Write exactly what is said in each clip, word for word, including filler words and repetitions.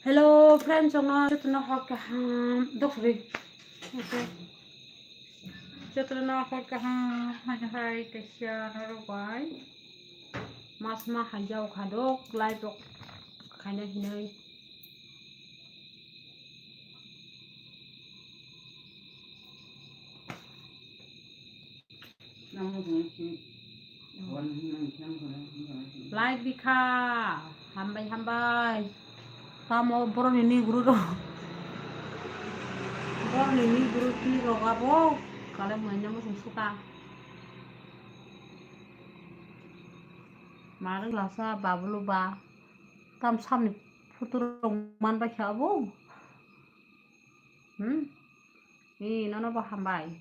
Hello friends, jotono jotono hor kaham dok suri. Jotono hor kaham, hai hai, tesia norok bai. Mas ma hai jao khadok, live rok khaina hinai. Like bikha, hambai hambai. Tamo boroni ni guru ro. Boroni ni guru ki roga bo. Kale manya mo sung suka. Marung lasa babulu ba. Tam samni photo rok man bai kha bo. Hmm? Ni nono bo hambai.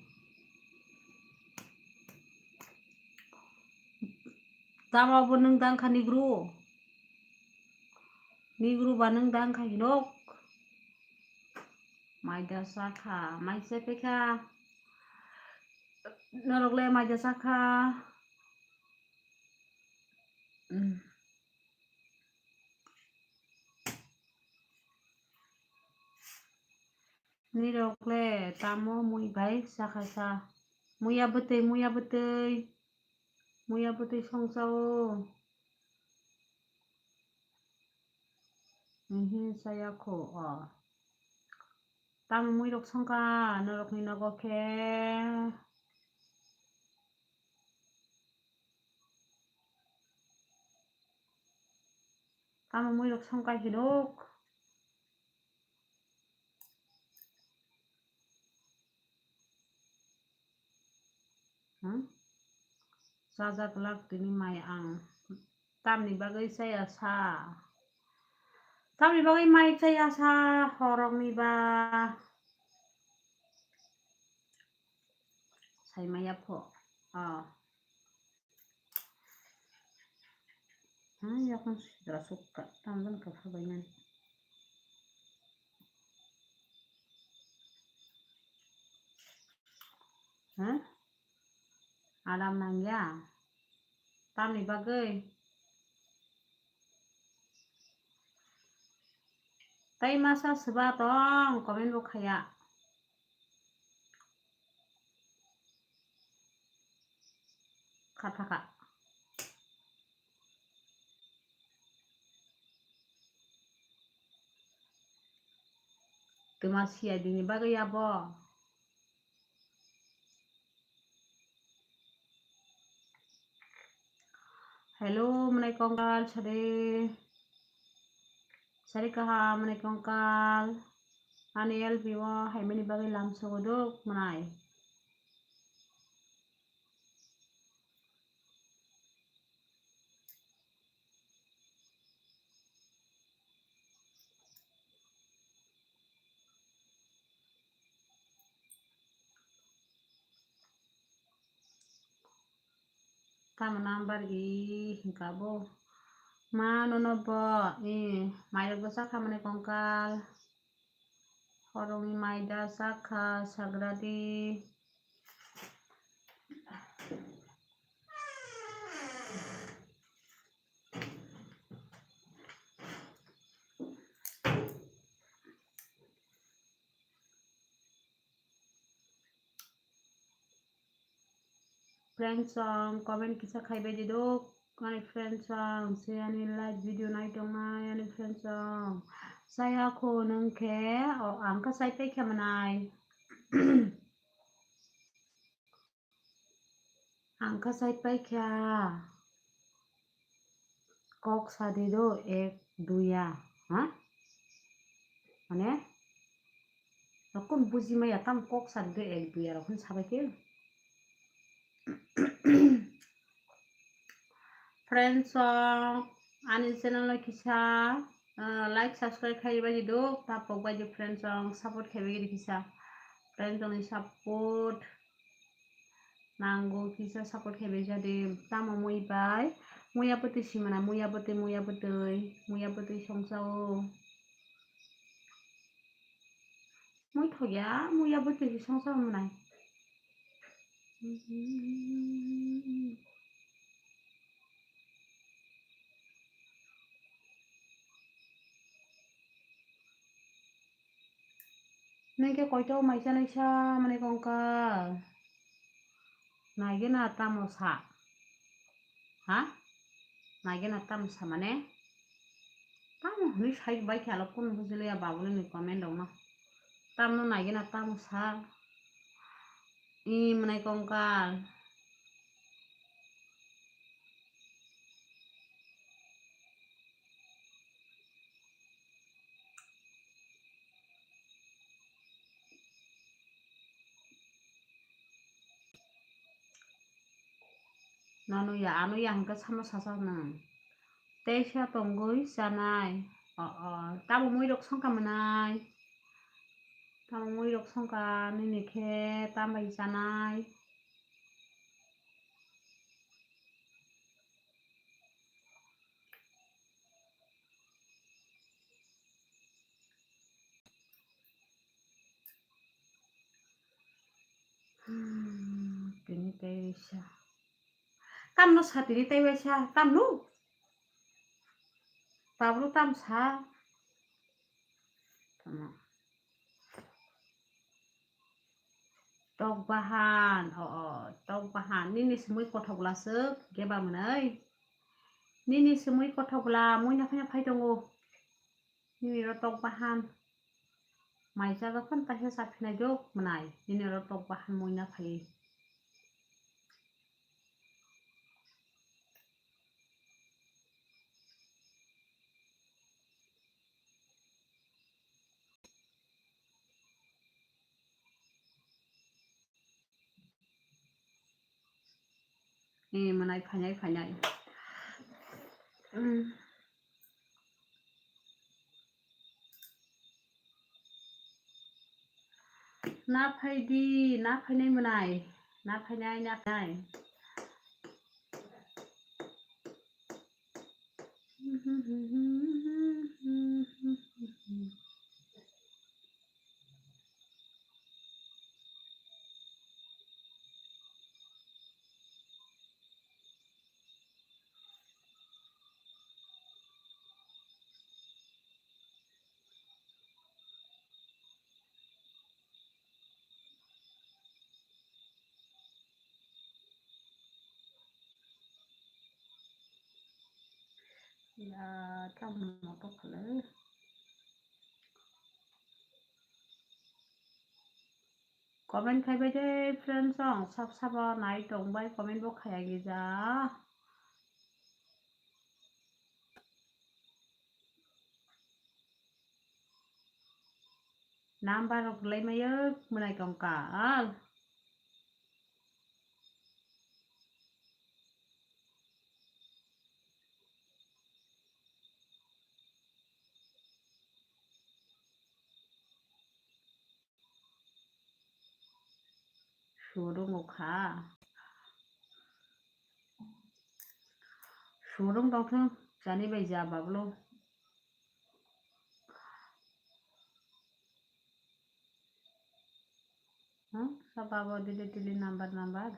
Tamo bo nwng dang kha nigru. Nigru ba nwng dang kha hinok. Maida sakha, mai se pekha. Norok le maida sakha. Hmm. Nirok le tamo mui bai sakha sa. Muya bwtwi, muya bwtwi. Muya bwtwi songchao. Ihi saya kho o. Tamo mui rok songkha norok ni nogo khe. Tamo mui rok songkha hinok. Hmm? Chajaklak tini mai ang. Tamni bagwi chaya sa? Tamni bagwi mai chaya sa horokni ba? Sai maya pho. Oh. Ha, yakung sidra sukka, tamdan ka phabainani. Ha? Adam nangya? Tamni bagwi? Tai masa swba tong, comment bo khaya. Kha thaka. Twma siya dini bagwi abo. Hello, mwnai kongkal sade. Sari kaham mwnai kongkal. Ani L P o haimani bagwi lam sogodok mwnai. Tamo number i hinka bo. Ma nono bo i mairok bwsa khamani kongkal. Horongni maida sakha sagradi. Friend song comment kisa khaibai di dok. Ani friend song se ani live video nai tongnai ani friend song. Saya kho nung khe o ang kha sai pai khe manai. Ang kha sai pai kha. Kok sadi do ek duya, ha? Mane? Rokon buji maya tam kok sadi do ek duya rokon sabai ke. Friends, uh, ani channel no kisa, uh, like, subscribe khai bai di do, tapok bai di friends, uh, support khai bai di kisa. Friends, uh, ni support. Nango kisa support khe bai jadi tamo mui bai. Muya bwtwi simana, muya bwtwi, muya bwtwi, muya bwtwi songchao. Mui thokya, muya bwtwi songchao mwnai. Nini khe koito mai chanai sa mani kongkal? Naigena tamo sa? Ha? Naigena tamo sa mane? Tamo hwnwi sai bai khe alo kunu bujiliya babulini comment rokno. Tamno naigena tamo sa? I mwnai kongkal. Nanu ya, ano ya hwnkhe samo sacha nwng. Teisa tongwi chanai. O, o, tamo muirok songkha mwnai? Tamo muirok songkha nini khe tambai chanai? Hmm, tini tei waisa. Tamno sa tini tei waisa, tamno? Tabro tam sa? Tamo. Tok bahan, o, o, tok bahan. Nini simi kothok bwla swk, geba mwnai. Nini simi kothok bwla, muina phai phai tongo. Nini oro tok bahan. Mai chajak phano taisa cha phinai dok mwnai. Nini oro tok bahan muina phai. Eh, mwnai phainai, phainai. Mm. Na phaidi, na phainai mwnai, na phainai, na phainai. Ya, tamo to khalai. Comment khai bai de friends, ang sab sabo nai tong bai, comment bo khaya gija. Number rok lai mayo mwnai kongkal. Surung kha. Surung tongthung, chani bai ja bablo. Hmm, sa babo dili dili number number.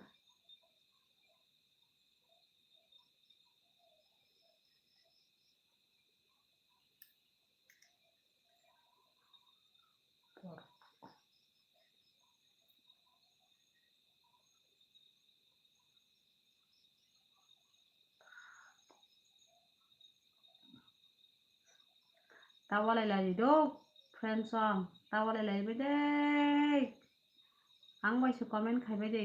Tawalai lai do, friends song, tawalai lai bai de. Ang bai se comment khai bai de.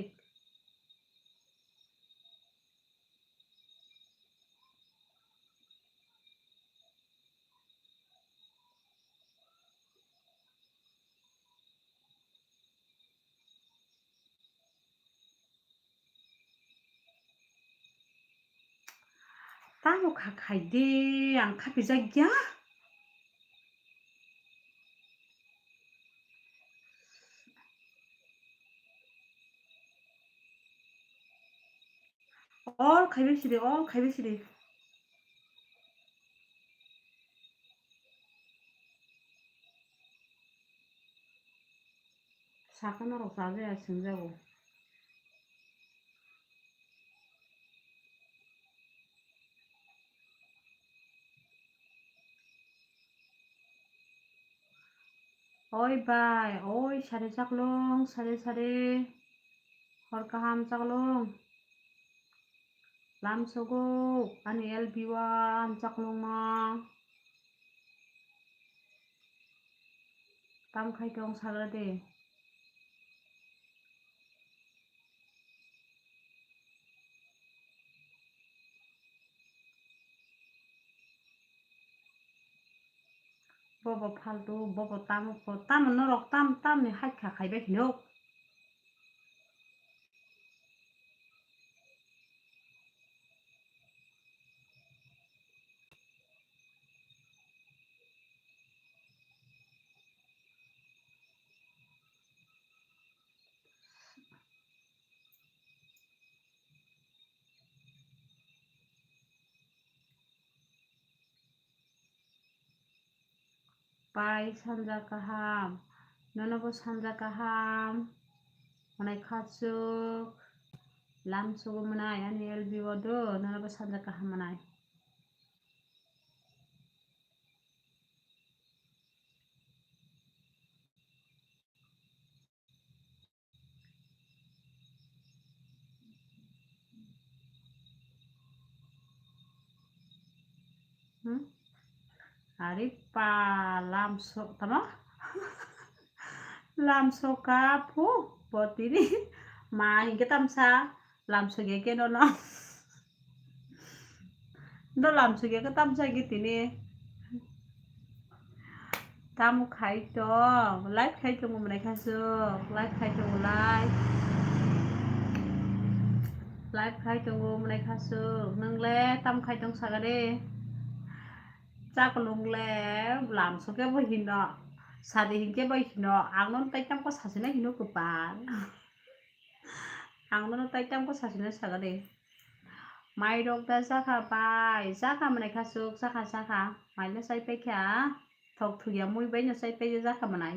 Tamo kha khai de, ang khapijak ya. All khaibai sidi, all khaibai sidi. Sakha norok chajaya sengjago. Oi bai, oi sari chaklong, sari sari. Hor kaham chaklong. Lam sogo, ani L B one chaklong ma. Tam khai tong sagra de. Bobo faltu, bobo tamo, tamo norok tam, tamni hakha khaibai hinok. Pai sanja kaham, nono bo sanja kaham, mwnai khachuk, lam sugo mwnai, ani L B o do, nono bo sanja kaham mwnai. Hmm? Ari pa lamso, tamo? Lamso ka phu botini ma hingke tamsa lamso ge ke nono. No lamso ge ke tamsa ge tini. Tamo khai tong, live khai tongo mwnai khasuk, live khai tongo, live. Live khai tongo mwnai khasuk, nwngle tam khai tong saga de. Chaklung le lamso khe bo hino, sadi hinkhe bo hino, ang no tai tam ko sasina hino kwpal. Ang no tai tam ko sasina saga de. Mai rok da jakha bai, jakha mwnai khasuk, jakha, jakha. Mai no chai pai kha, thok thukya mui bai no chai pai jakha mwnai.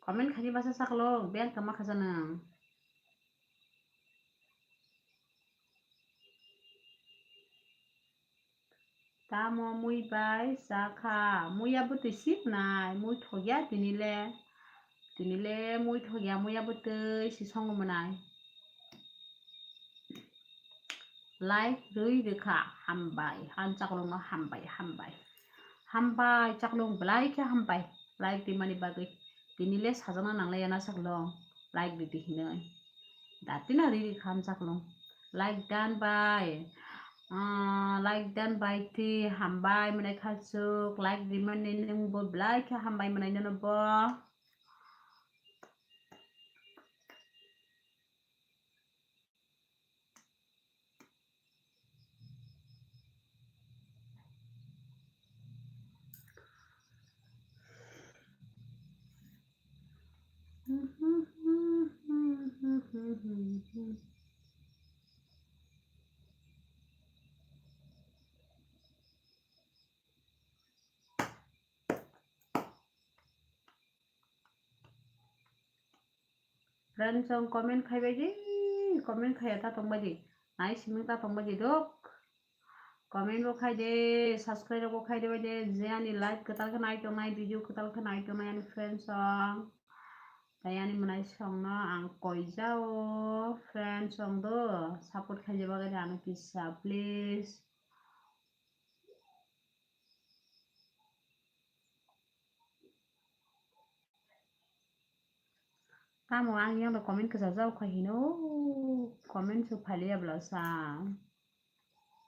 Comment khaini basa saklo, beng kama khajanang. Tamo mui bai chakha, muiya bwtwi sipnai, mui thokya tinile, tinile mui thokya, muiya bwtwi si songo mwnai. Like rwi rwkha, hambai, han chaklongno hambai, hambai. Hambai chaklong belai khe hambai, like rimani bagwi. Tinile sajana nanglaiya na chaklong, like ridi hinwi. Datino riri kham chaklong. Like dan bai. Ah, like dan bai ti hambai mwnai khasuk, like rimani nungbo belai khe hambai mwnai nono bo. Friends, song comment khai bai di, comment khaiya ta tong bai di, nai siming ta tong bai di dok. Comment bo khai de, subscribe bo khai de bai de, je ani live kwtal khe nai tongnai, video kwtal khe nai tongnai ani friends song. Tai ani mwnai song no ang koi jao, friends song do, support khai je bagwi de ano kisa, please. Tamo ang yang comment kwchajak kha hino, comment se phailiya bwlasa.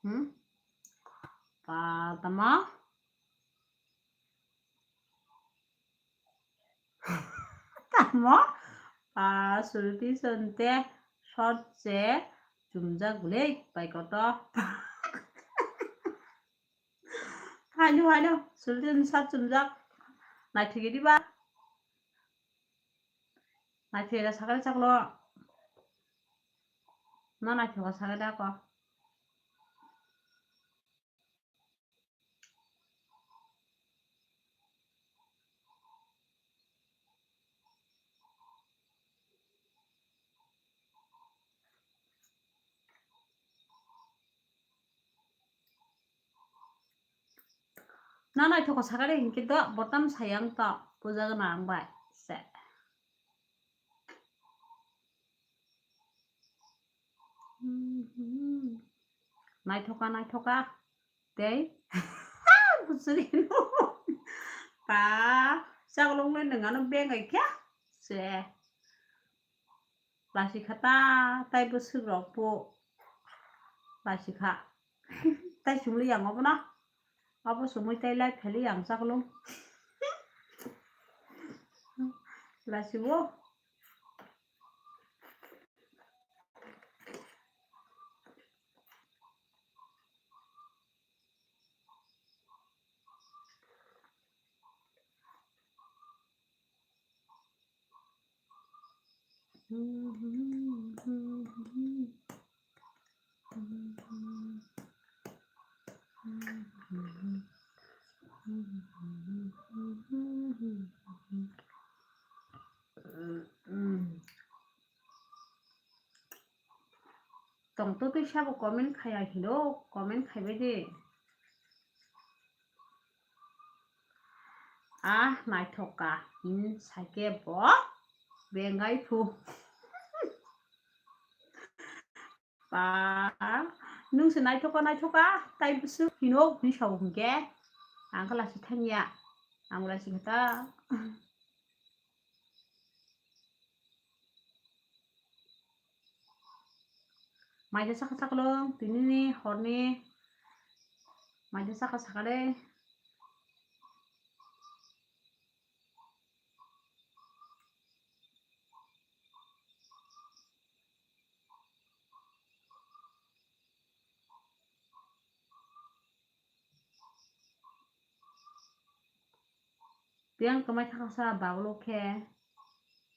Hmm? Pa tamo? Tamo? Pa sulti sonte short se chumjak bwle pai koto. Haino, haino, sulti sat chumjak. Naithok diba? Naithok da sakali chaklo. Na naithok sakali ako. Na naithok sakha de hinkhe do botam sayang to puja gana ang bai se. Naithoka naithoka tei busuri ta chaklong le nangano bengai kya se. Lasikha ta, tai bwswk rok bo lasikha. Tai sumli yang obo no. Abo sumui tai lai pheli yang chaklong. Lasiwo. Tongtwtwi sabo comment khaiya hino, comment khaibai di. Ah, naithoka, hmm, saikhe bo bengai phu. Ba, nwng se naithoka, naithoka, tai bwswk hino, hwnwi sao hwnkhe. Ang khe lasi thangya, ang lasi kha ta. Maida saka saklong, tinini horni maida saka sakale. Tiyang kwmai thaksa baglo khe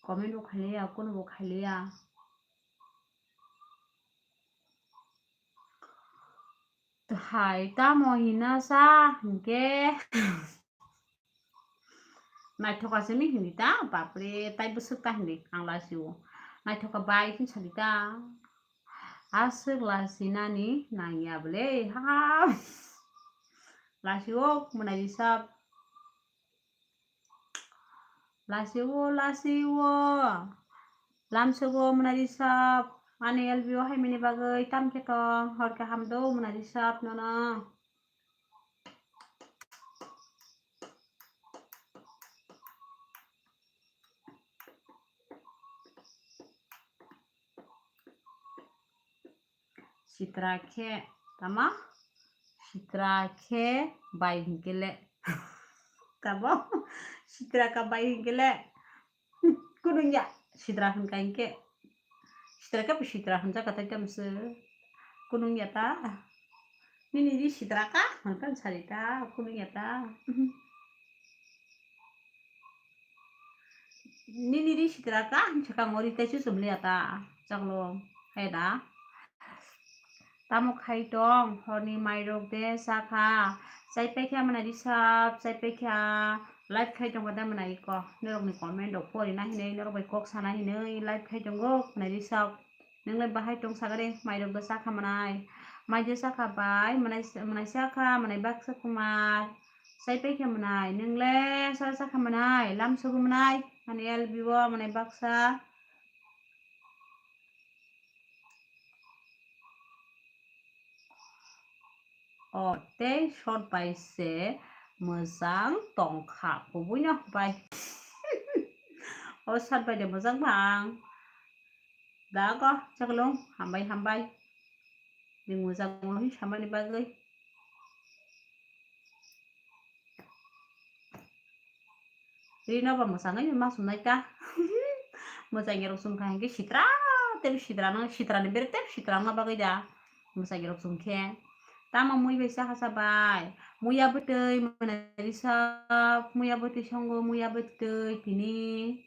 comment bo khailiya, kuno bo khailiya. Hai tamo hina sa hinkhe. Naithoka simi hini ta, bapre, tai bwswk ta hini, ang lasio. Naithoka bai khin sadi ta. Aswk lasinani nangya bwle, ha. Lasio, mwnai risap. Lasio, lasio. Lamsogo, mwnai risap. Ani L B O hai mini bagwi, tam khe tong, hor kaham do, mwnai risap, nono. Sitra khe tamo? Sitra khe bai hinkhe le. Tamo? Sitra ka bai hinkhe le. Kunung ya. Sitra hwn ka hinkhe. Sitra khe sitra hwn jaka tai tamo se. Kunung ya ta. Nini di sitra ka hwn kan sari ta. Kunung ya ta. Nini ri sitra ka, ang sakang ori tei chuchum liya ta, chaklo, hai da. Tamo khai tong, horni mairok de, sakha, chai paikha mwnai risap, chai paikha, live khai tong kha da mwnai ko, norok ni comment rok pori na hinwi, norok bai kok sana hinwi, live khai tongo, mwnai risap. Nwngle bahai tong sagade, mairok da sakha mwnai. Maide sakha bai, mwnai, mwnai sakha, mwnai baksa kumar. Sai paikha mwnai, nwngle sara sakha mwnai, lam sogo mwnai, ani L B O mwnai baksa. O, tei short bai se mwchang tongkha, kubuino bai. O short bai de mwchang bang. Da ko, chaklung, hambai, hambai. Ni mwchang mo hi samani bagwi. Rino ba mwchangwi ma sumnai ta. Mwchangwi rok sumkha hinkhe sitra, tei sitra no, sitra ni bere tei sitra no bagwi da. Mwchangwi rok sumkhe. Tamo mui bai sakha sabai. Muya bwtwi, mwnai risap, muya bwtwi songo, muya bwtwi tini.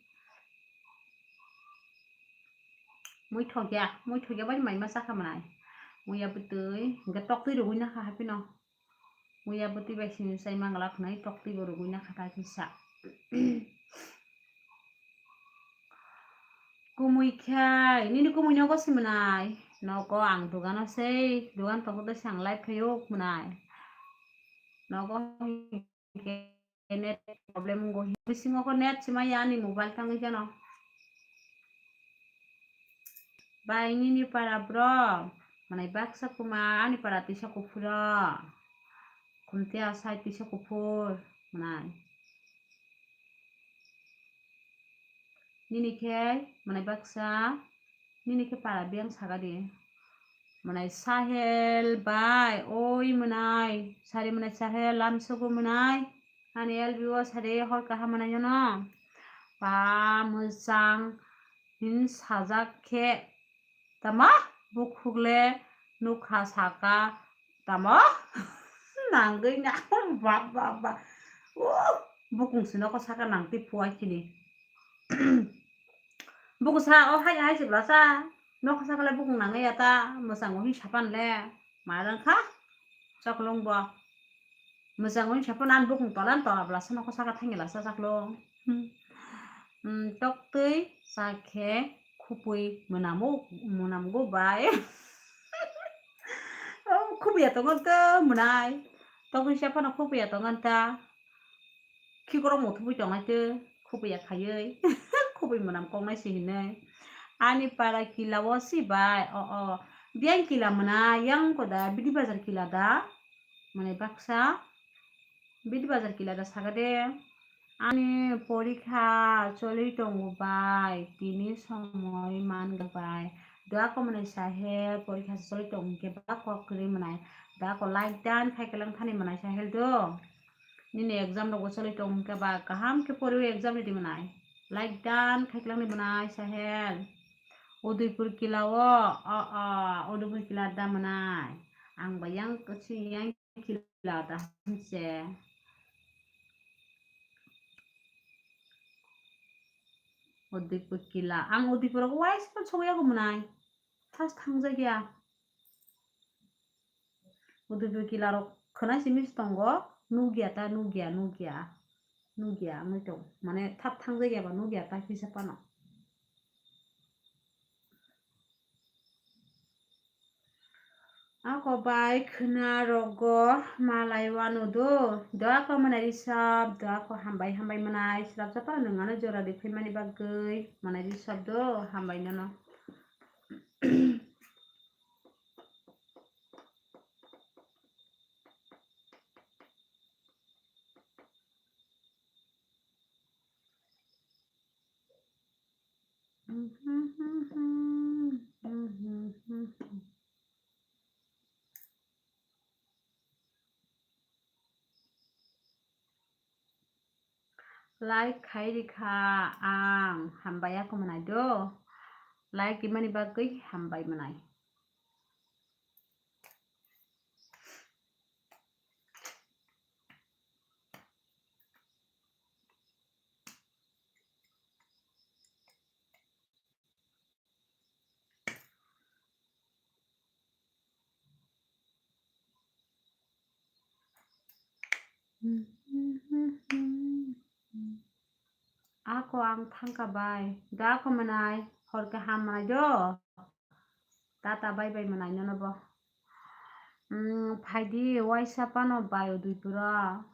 Mui thokya, mui thokya bai mai ma sakha mwnai. Muya bwtwi, hinkhe toktwi rwgwi nakha haphino. Muya bwtwi bai sini sai mangala khwnai toktwi bo rwgwi nakha ta kisa. Kumui khai, nini kumui nogo si mwnai. Nogo ang dogano sei, dogan tongo tei se ang live khaio mwnai. Nogo hinkhe net problem wngwi. Bisingo khe net sima ya ani mobile tangwi jano. Bai nini para bro, manai baksa kuma ani para tisa kuphuro. Khumte asai tisa kuphur, manai. Nini khe, manai baksa, nini khe para biyang saga di. Manai Sahel bai, oi manai, sari manai Sahel, lamsogo manai, ani L B O sari hor kaham manai jono. Ba mwchang hin sajak khe, tama bukhuk le nukha saka, tama nangwi na, ba, ba, ba. Uh, bukung si nokho saka nang tei phuai chini. Buku sa o hai hai se bwlasa. Nokha sakale bukung nangya ta, mwchang o hin sapan le. Ma rang kha? Chaklong bo. Mwchang o hin sapan an bukung tolan to bwlasa nokha saka thangya lasa chaklong. Hmm. Hmm, tok twi sa khe khupui mwnamo, mwnamgo bai. Oh, khupui ya tongo to mwnai. Tok twi sa phano khupui ya tongo ta. Khikorok muthubui tongnai tei khubui ya khaiwi khubui mwnam koknai se hinwi. Ani para kila o si bai, o, o. Biyang kila mwnai, yang ko da, Bidi Bazar kila da? Mwnai baksa. Bidi Bazar kila da saga de. Ani porikha choli tongo bai, tini somoi man ga bai. Doa ko mwnai sahe, porikha choli tongo ke ba kok kwrwi mwnai. Doa ko like dan khai kelang thani mwnai sahel do. Nini exam rogo choli tong hwnkhe ba kaham khe poriwi exam ridi mwnai. Like dan khaiklangni mwnai Sahel. Udaipur kila o, o, o, Udaipur kila da mwnai. Ang ba yang kisi yang kila da hinse. Udaipur kila. Ang Udaipur rogo waisa sogwi yago mwnai. Thas thangjak ya. Udaipur kila rok khwnai simi se tongo, nukya ta, nukya, nukya, nukya wngwi tong, mane thap thangjak ya ba nukya ta kisa phano. Ako bai khwna rogo malai wano do, do ako manai risap, do ako hambai hambai manai, swrapsa phano nwng ano jora rikhuimani bagwi manai risap do, hambai nono. Like khai rikha ang, hambai ako mwnai do. Like rimani bagwi hambai mwnai. Ako ang thangka bai. Da ako mwnai, hor kaham mwnai do. Tata bye bye mwnai nono bo. Mm, phaidi waisa phano bai Udaipuro.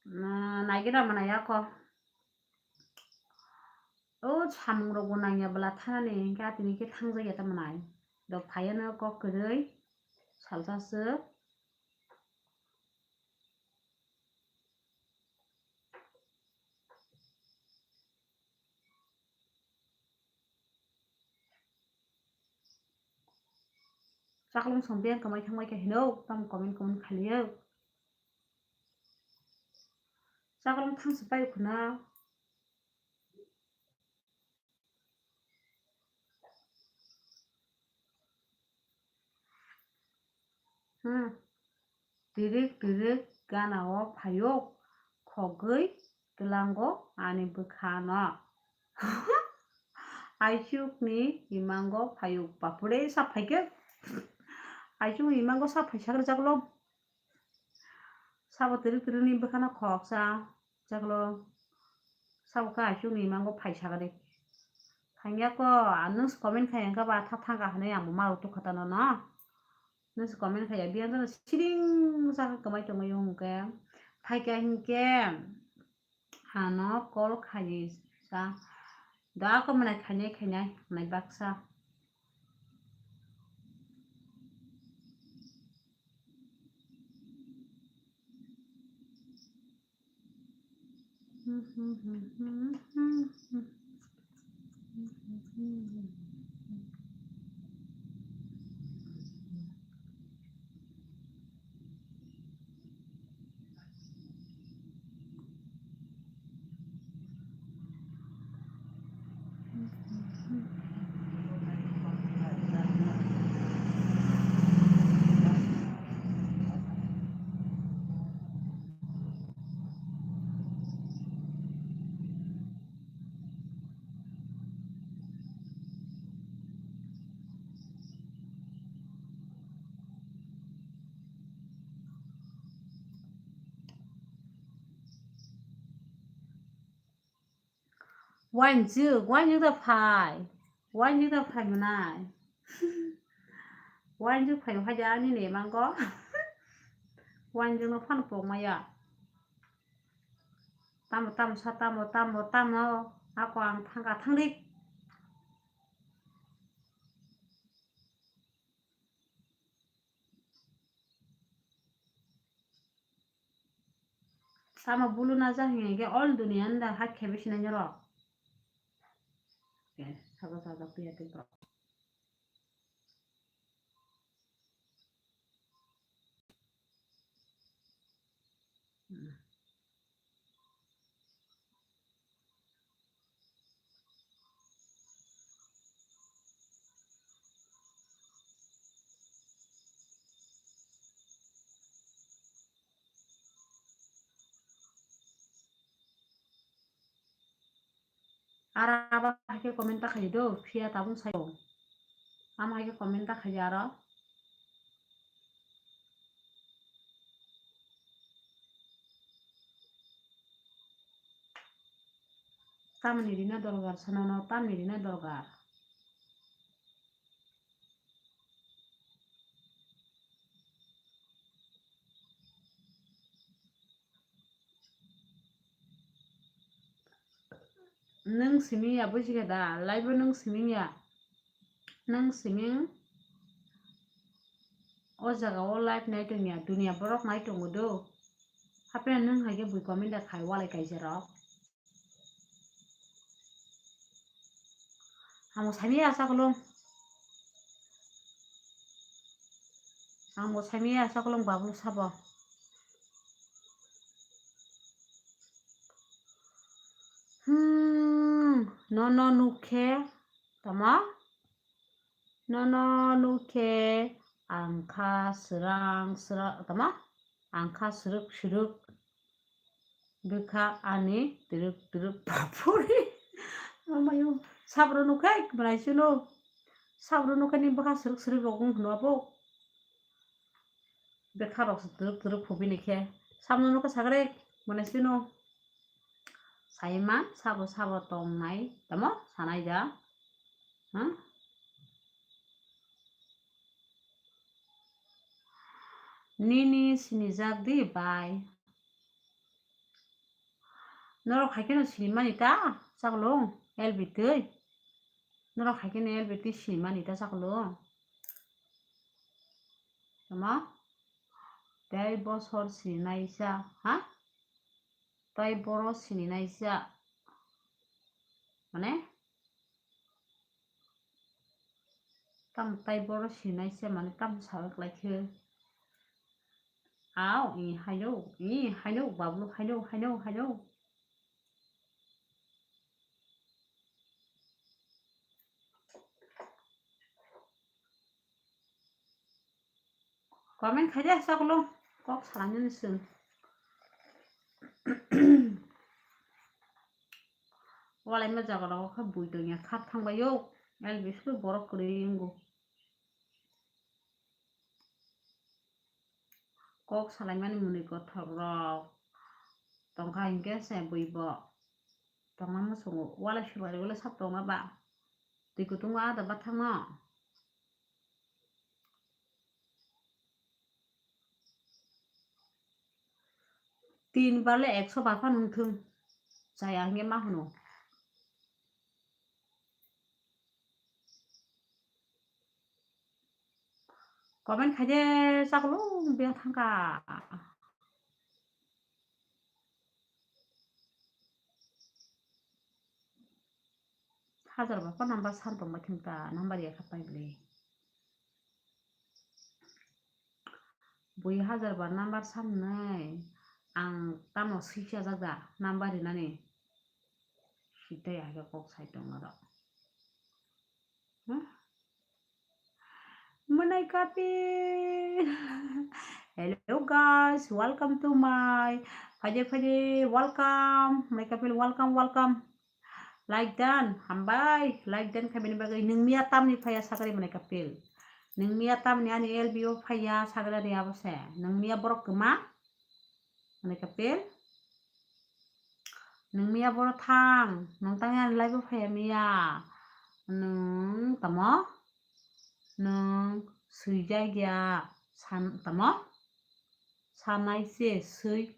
Mm, naigina mwnai ako. O samung rokbo nangya bwla thanani hinkhe atini khe thangjak ya ta mwnai. Do phaiya no kok kwrwi salsa swk. Chaklong song biyang kwmai thangbai khe hino, tamo comment comment khalio. Chaklong thangsi pai khuna. Hmm. Tirik tirik gana o phayok khogwi twlango ani bwkhano. Aichukni imango phayok bapure sa phaikhe. Aichukni imango sa phaisa rwjaklo. Sabo tirik tirikni bwkhano khoksa. Chaklo sabo khe aichukni imango phaisa gari. Thangya ko, ah, nwng se comment khai hwnkhe ba tha thangka hinwi ang bo ma rw tukha tano no. Nwng se comment khaiya biyang jano siring sakhe kwmai tongwi hwnkhe. Phaikha hinkhe ano call khaisa. Da ko mwnai khainai khainai, mwnai baksa. Uansuk, uansuk da phai. Uansuk da phai mwnai. Uansuk phai phai da ani ne mango. Uansuk no phano pok maya. Tamo, tamo, sa tamo, tamo, tamo. Ako ang thangka thangdik. Tamo bulu na ja hinkhe all duniya nda hakhe bisi na nyorok. Sabo sabo piya tei borok. Aro abo hai khe comment ta khaidi do, phiya tabung saio. Tamo hai khe comment ta khaidi aro. Tamoni rina dorgar, sanono tamni rina dorgar. Nwng simi ya, buji khe da? Live o nwng simi ya? Nwng simi? O jaga o live nai tong ya, duniya borok nai tongo do. Hapheno nwng hai khe bui comment da khai walai kaisa rok. Amo saimaya sakolong. Amo saimaya sakolong bablu sabo. Hmm, nono nukhe tama? Nono nukhe ang kha srang srang tama? Ang kha srwk srwk. Bwkha ani twrwk twrwk papuri. Amayo, sabro nukhe, mwnai sino. Sabro nukhe ni bwkha srwk srwk rok wng hwnwi abo. Bwkha rok twrwk twrwk phubini khe. Sabno nukhe sagre, mwnai sino. Saiman, sabo sabo tongnai, tamo? Sanai ja. Ha? Nini sinijak di bai. Norok hai kheno sinimani ta, chakolong, L B twi. Norok hai kheno L B twi sinimani ta, chakolong. Tamo? Tei bosor sininaisa, ha? Tei boro sininaisa. Mane? Tamo tai boro sinaisa mane tamo sawi klaikhe. Au, i haino, i haino, bablu haino, haino, haino. Comment khaidi sakolong, kok salainani chwng. Walai ma jaga rogo khe bui tongya, kha thangbaio, L B school borok kwrwi wngo. Kok salaimani mwnwi kothok rok tongkha hinkhe se bui bo tongma muchungo, walai sibari walai sab tongma ba twi kutung o ada bathangno. Tin bar le ekso bar phano wngthung. Chaya hwnkhe ma hwno. Comment khaide chakolung beng thangkha. Hajar ba phone number san tongbai thung ta, number ya kha pai bwle. Bui hajar ba number san nai, ang tamo swicha jak da number rinani. Sitai age kok sai tong aro. Huh? Mwnai Kapil. Hello guys, welcome to my phaide phaide, welcome. Mwnai Kapil, welcome, welcome. Like dan, hambai. Like dan khaibini bagwi. Nwng miya tamni phaiya sakari Mwnai Kapil. Nwng miya tamni ani L B O phaiya sakari ani abo se. Nwng miya borok kwma. Mwnai Kapil. Nwng miya boro thang, nwng tangya ani live o phaiya miya. Nwng tamo? Nwng swijak ya san tamo? Sanai se swi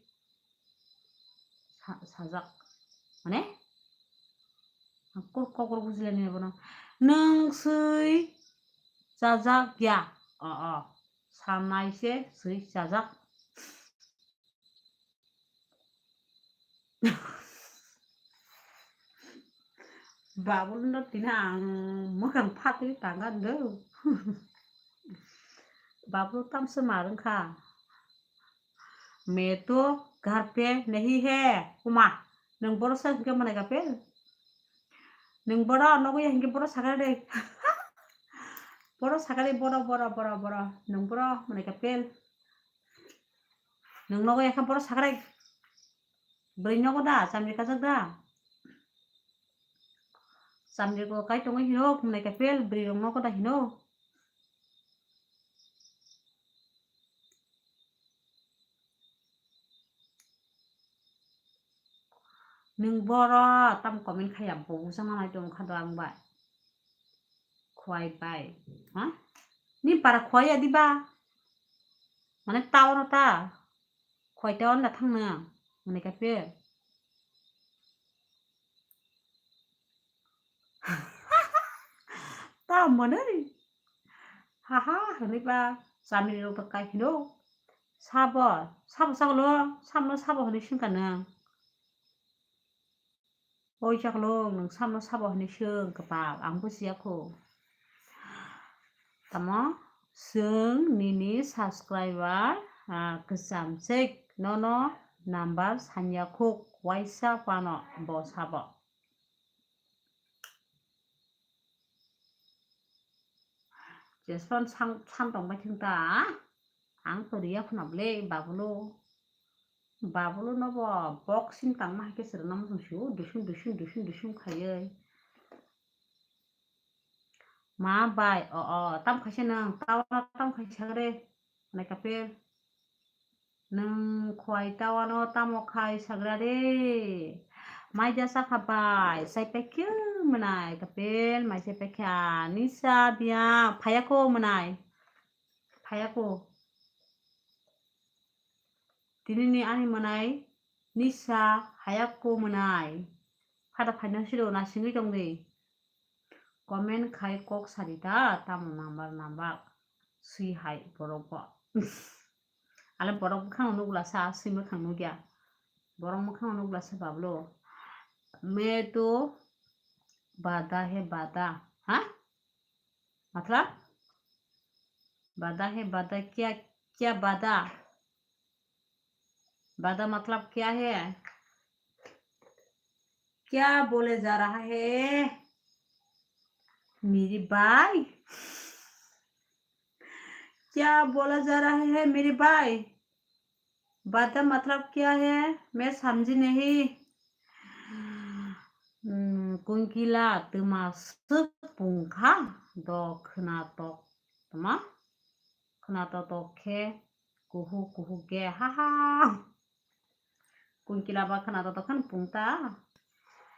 sa-, sajak. Mane? Kok-, kokro bujilani bono. Nwng swi chajak ya. O, o. Sanai se swi chajak. Babul no tini ang mwkhang phatwi tangkha do. Babul tamsa mar wngkha. Me to ghar pe nahi hai. Uma, nwng boro sa hwnkhe Mwnai Kapil. Nwng boro nogo ya hwnkhe boro sakha de. Boro sakha de, boro, boro, boro, boro. Nwng boro Mwnai Kapil. Nwng nogo ya khe boro sakha de. Bwrwi nogo da, chamri kajak da. Chamri ko kai tongwi hino, Mwnai Kapil, bwrwi rok nogo da hino. Nwng boro tam comment khaiya, bo bujana nai tong kha do ang bai. Khwai bai. Ha? Ni para khwai ya diba? Mane town o ta? Khwai town da thang nang? Mwnai Kapil. Ta mwnai. Ha ha, hwnwi ba chamri rok to kai hino. Sabo, sabo sakalo, samno sabo hwnwi swngkha nang. Oi chakolong, nwng samno sabo hwnwi swng kwpal, ang bujiya kho. Tamo, chwng nini subscriber, ah, kwcham se nono number sanya khuk, waisa phano bo sabo. Jesphano san, san tongbai thung ta, ang to riya phano ble babulo. Babulo no bo boxing tangma hai khe se rwna muchung sio, dusum, dusum, dusum, dusum khaiwi. Ma bai, o, o, tam khaisa nwng, town o tam khaisa re, Mwnai Kapil. Nwng khwai town o tamo khai sagra re. Mai ja sakha bai, sai paikhe Mwnai Kapil, mai sai paikha, nisa biyang, phaiya kho Mwnai. Phaiya kho. Tini ni ani Mwnai nisa haya kho Mwnai. Phada phaina siro na singwi tong di. Comment khai kok sari ta, tamo number number. Swi hai borok bo. Ale borok bwkhang nukla sa, swi bwkhang nukya. Borok bwkhang nukla sa bablo. Me to bada he bada. Ha? मतलब? बदा है बदा, क्या, क्या बदा? बदा मतलब क्या है? क्या बोले जा रहा है मेरे भाई? क्या बोला जा रहा है मेरे भाई? बदा मतलब क्या है? मैं समझी नहीं। Hmm, kunkila twma swk pungkha do khwnatok. Tama? Khwnatok tok khe kuhuk kuhuk khe ha ha. Kunkila ba khwnatok tok khan pungta.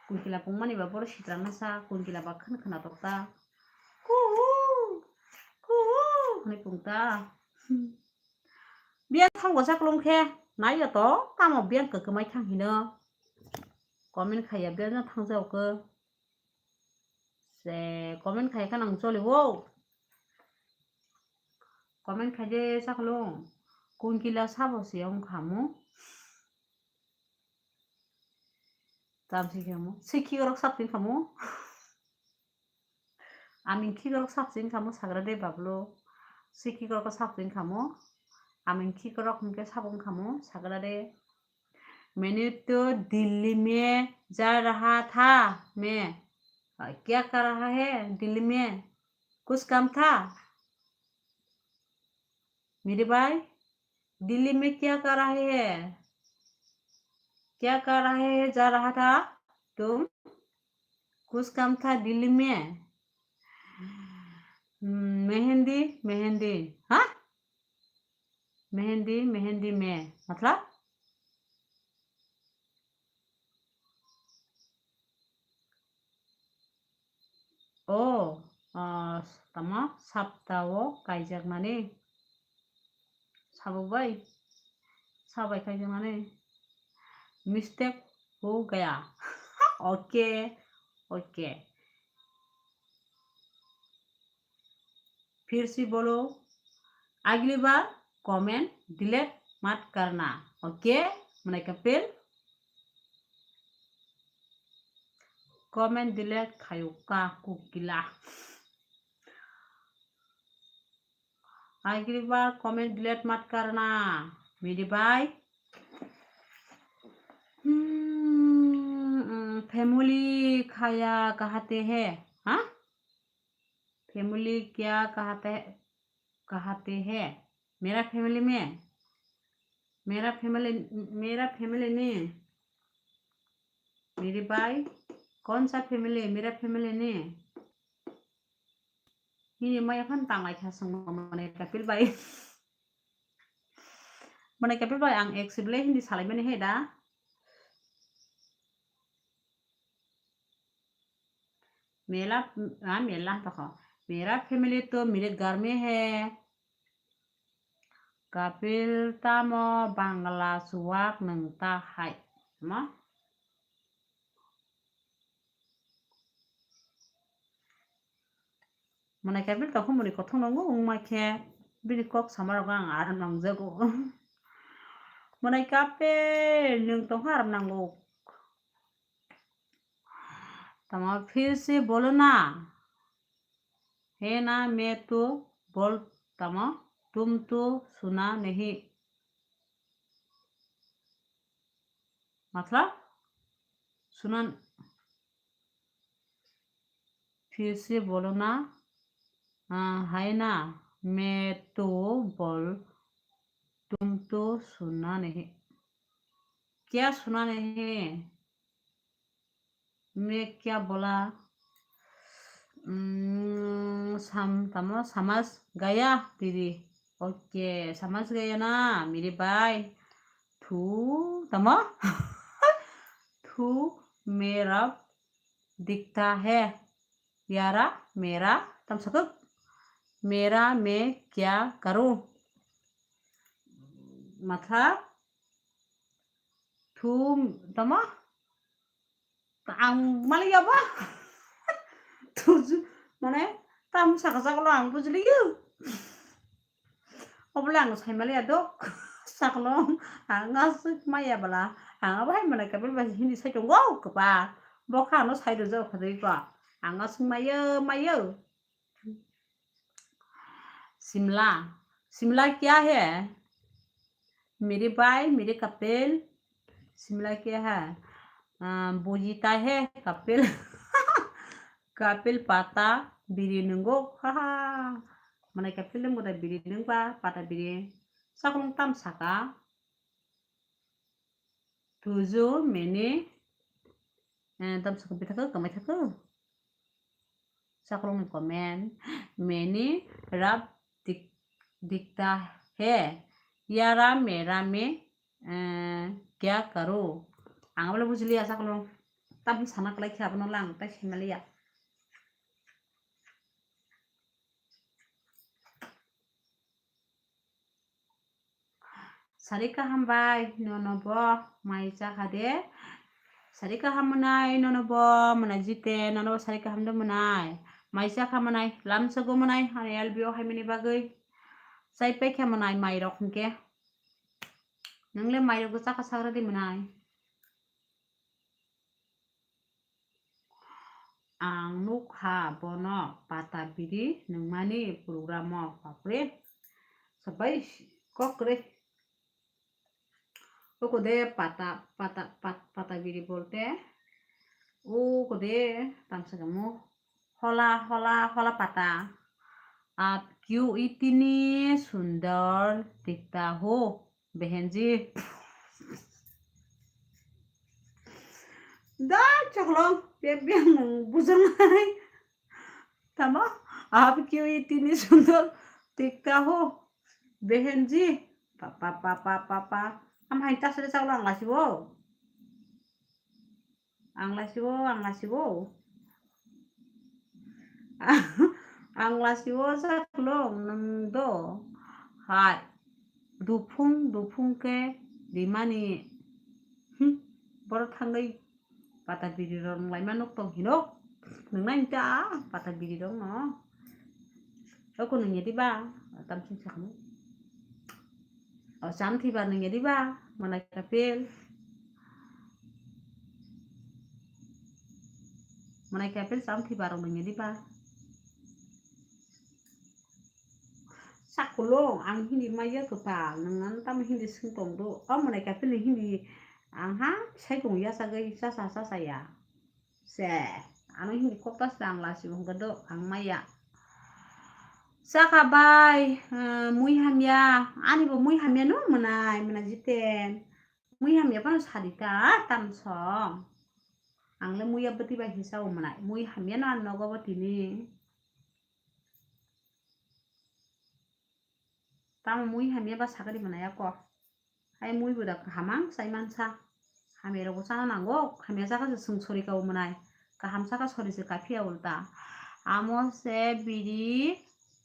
Kunkila pungmani ba boro sitrakna sa, kunkila ba khan khwnatok ta. Kuhu, kuhu hwnwi pungta. Biya thango chaklong khe. Naiya to, tamo biyang kwkwmai thang hino. Comment khaiya biyang no thang jao khe. Se comment khai kha nang choli wo. Comment khai de saklo. Kunkila sabo se wng khamu. Tam sikhe mo. Sikhi rok sap tin khamu. Amin khi rok sap tin khamu sagra de bablo. Sikhi rok sap tin khamu. Amin khi rok hingke sap wng khamu sagra de. मैंने तो दिल्ली में जा रहा था मैं। क्या कर रहा है दिल्ली में? कुछ काम था? मेरे भाई, दिल्ली में क्या कर रहे हैं? क्या कर रहे हैं? जा रहा था तुम? कुछ काम था दिल्ली में? हम्म, मेहंदी, मेहंदी, हाँ? मेहंदी, मेहंदी में, मतलब? O, ah, tamo sapta o kaijakmani. Sabo bai. Sabai kaijakmani. Mistake ho gaya. Okay, okay. फिर से बोलो, अगली बार कमेंट डिलीट मत करना, okay? Mwnai kapil, comment delete khayo ka kukila. अगली बार comment delete मत करना, मेरे भाई। Hmm, hmm, family khaya kahate hai, ha? Family kya kahate, kahate hai? मेरा फैमिली में, मेरा फैमिली, मेरा फैमिली नहीं, मेरे भाई, कौन सा फैमिली? मेरा फैमिली नहीं। Hini maya phan tanglai kha song mane kapil bai. Mane kapil bai ang ek sible hindi salai mani he da. Mela, ah, mela tokho. मेरा फैमिली तो मेरे घर में है। Kapil tamo Bangla chuwak nwng ta hai. Tamo? Mwnai kapil tokho muni kothok nongo wngma khe bini kok sama rok ang aram nangjago. Mwnai kapil nwng tongkha aram nango. Tamo फिर से बोलो ना। है ना, मैं तो बोल, tamo तुम तो सुना नहीं। मतलब सुना, फिर से बोलो ना। हाँ, है ना, मैं तो बोल, तुम तो सुना नहीं। क्या सुना नहीं? मैं क्या बोला? Hmm, sam, tamo समझ गया दीदी। ओके, समझ गया ना मेरे भाई? तू, tamo? तू मेरा दिखता है। यारा, मेरा, tamo sakuk? मेरा मैं क्या करूँ? मतलब, तू, tamo? Ang maliya ba? Tuju, mane, tam saka saka lo ang bujiliyo. Obole ang sai maliya dok. Sakno, ang asuk maya bala. Ang abo hai mane kapil ba hindi sai tongo kapa. Bokha no sai do jok khadoi ko. Ang asuk mayo, mayo. Shimla, शिमला क्या है? मेरे भाई, मेरे कपिल, शिमला क्या है? अ, बोजिता है Kapil. Kapil pata biri nungo, haha. Mane kapil nungo da biri nungba, pata biri. Saklong tam saka. Tuju mene, eh, tam saka bithaka kamai thaka. Saklong ni comment, mene rab dik-, dikta hai. Yara mera me, eh, kya karo? Ang abole bujiliya saklong. Tam sana kalai khe abono lang, tai sinaliya. Sari kaham bai, nono bo mai chakha de. Sari kaham mwnai, nono bo mwnai jite, nono bo sari kaham de mwnai. Mai chakha mwnai, lamsogo mwnai, ani L B O hai mani bagwi. Chai paikha mwnai mai rok hinkhe. Nwngle mai rok bo chakha sagra di mwnai. Ang nukha bono pata biri nungmani program o, bapre, sabai kok kwrwi. Oko de pata, pata, pat-, pata biri bolte, oko de tamsa kamu hola, hola, hola pata. Aap kyun itni sundar dikhta ho? Behenji. Da choklo, pe beng bujang hai. Tamo, aap kyun itni sundar dikhta ho? Behenji. Pa, pa, pa, pa, pa, pa. Am hai tasle choklo ang lasibo. Ang lasibo, ang lasibo. Ang lasibo saklong nwng do hai. Duphung, duphung khe rimani. Hmm, boro thangwi pata biri rok nwng laima nuk tong hino. Nwng nai ta pata biri rok no. Oko nwng ya diba? Tamsing sakno. O cham thiba nwng ya diba? Mwnai kapil. Mwnai kapil cham thiba rok nwng ya diba? Sakulo ang hindi maya kwpal, nwng ano tamo hindi swng tong do. O mwnai kapil ni hindi ang ha sai tong ya sagwi chasa chasa ya. Se, ano hindi kok ta sle ang lasi bo hwnkhe do, ang maya. Chakha bai, eh, mui hamya, ani bo mui hamya no mwnai, mwnai jiten. Mui hamya phano sadi ta, tam song. Ang le mui ya bwtwi bai hisa o mwnai. Mui hamya no ang nogo bo tini. Tamo mui hamya ba sakari mwnai ako. Hai mui bo da kaham ang sai mansa. Hamya rogo chana nango, hamya chakha se chwng sori ka o mwnai. Kaham chakha sori se kaphiya ulta. Amo se biri,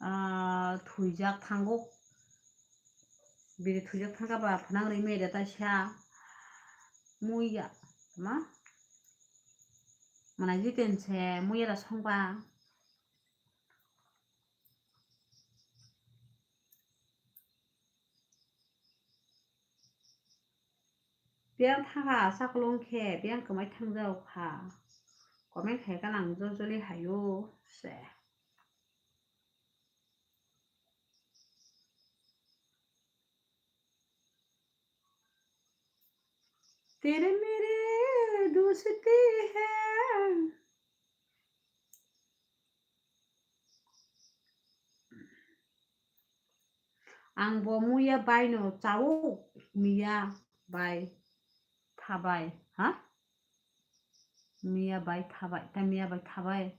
ah, thuijak thango. Biri thuijak thangkha ba phnang ri me da ta sa. Mui ya, ma? Mwnai jiten se mui ya da songba. Biyang thangkha saklong khe, biyang kwmai thangjao kha. Comment khai ka nang jol joli hayo se. तेरे मेरे दोस्ती है। Ang bo muya bai no chao, miya bai thabai, ha? Miya bai thabai, ta miya bai thabai.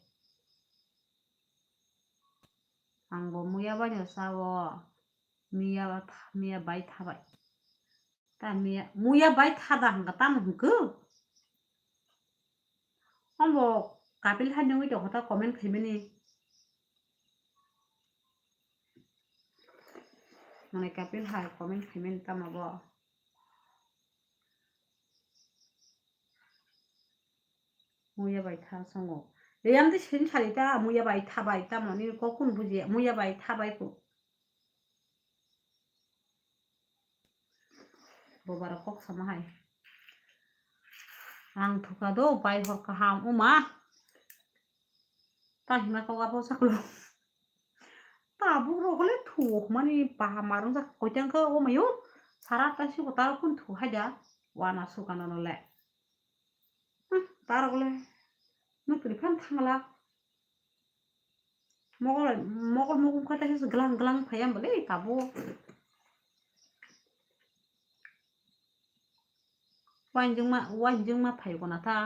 Ang bo muya bai no chao, miya ba tha-, miya bai thabai. Ta miya, muya bai thada hwnkha tamo hwnkhe? Ombo kapil hai nungwi tongkha ta comment khaimani. Mane kapil hai comment khaimani tamo bo. Muya bai tha songo. Eyang de sin sari ta muya bai thabai tamo ni kokun buji muya bai thabai ko. Bobaro kok sama hai. Ang thuka do bai hor kaham uma. Ta hima kok abo saklo. Tabuk rok le thu mani baha marung jak koitang khe o mayo sara ta si ko taro kun thu haida wana sukano no le. Hmm, tarok le mukri phan thangla. Mogol mogol mugum kha ta si glang glang phaya bole tabo. Wainjingma wainjingma phai gona ta.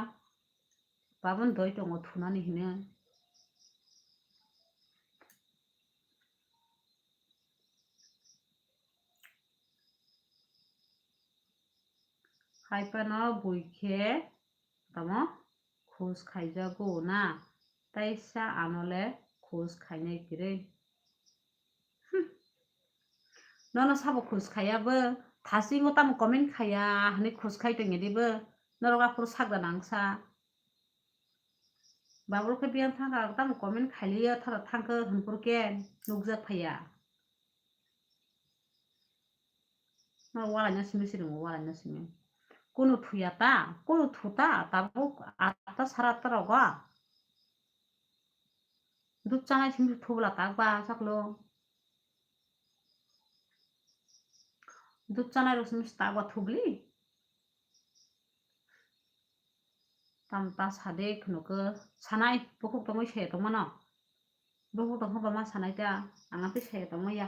Babon doi tongo thunani hino. Hai phano bui khe tamo khus khaijago na, taisa ano le khus khainai kwrwi. Hmm. Nono sabo khus khaiya bo, thasingo tamo comment khaiya, hwnwi khus khai tongya dibo, norok aphuru sakda nangsa. Babul khe biyang thangkha, tamo comment khailiya, thara thangkhe hwnphuru khe nukjak phaiya. No walaina simi siringo, walaina simi. Kunu thuya ta, kunu thuta, tabuk atta sara atta rogo. Dud chanai simi thubla tak ba saklo. Dud chanai rok simi tak ba thubli. Tam ta sade khwnuko sanai bukhuk tongwi se tongmano. Bukhuk tongkha ba ma sanai ta, ang tei se tongmaya.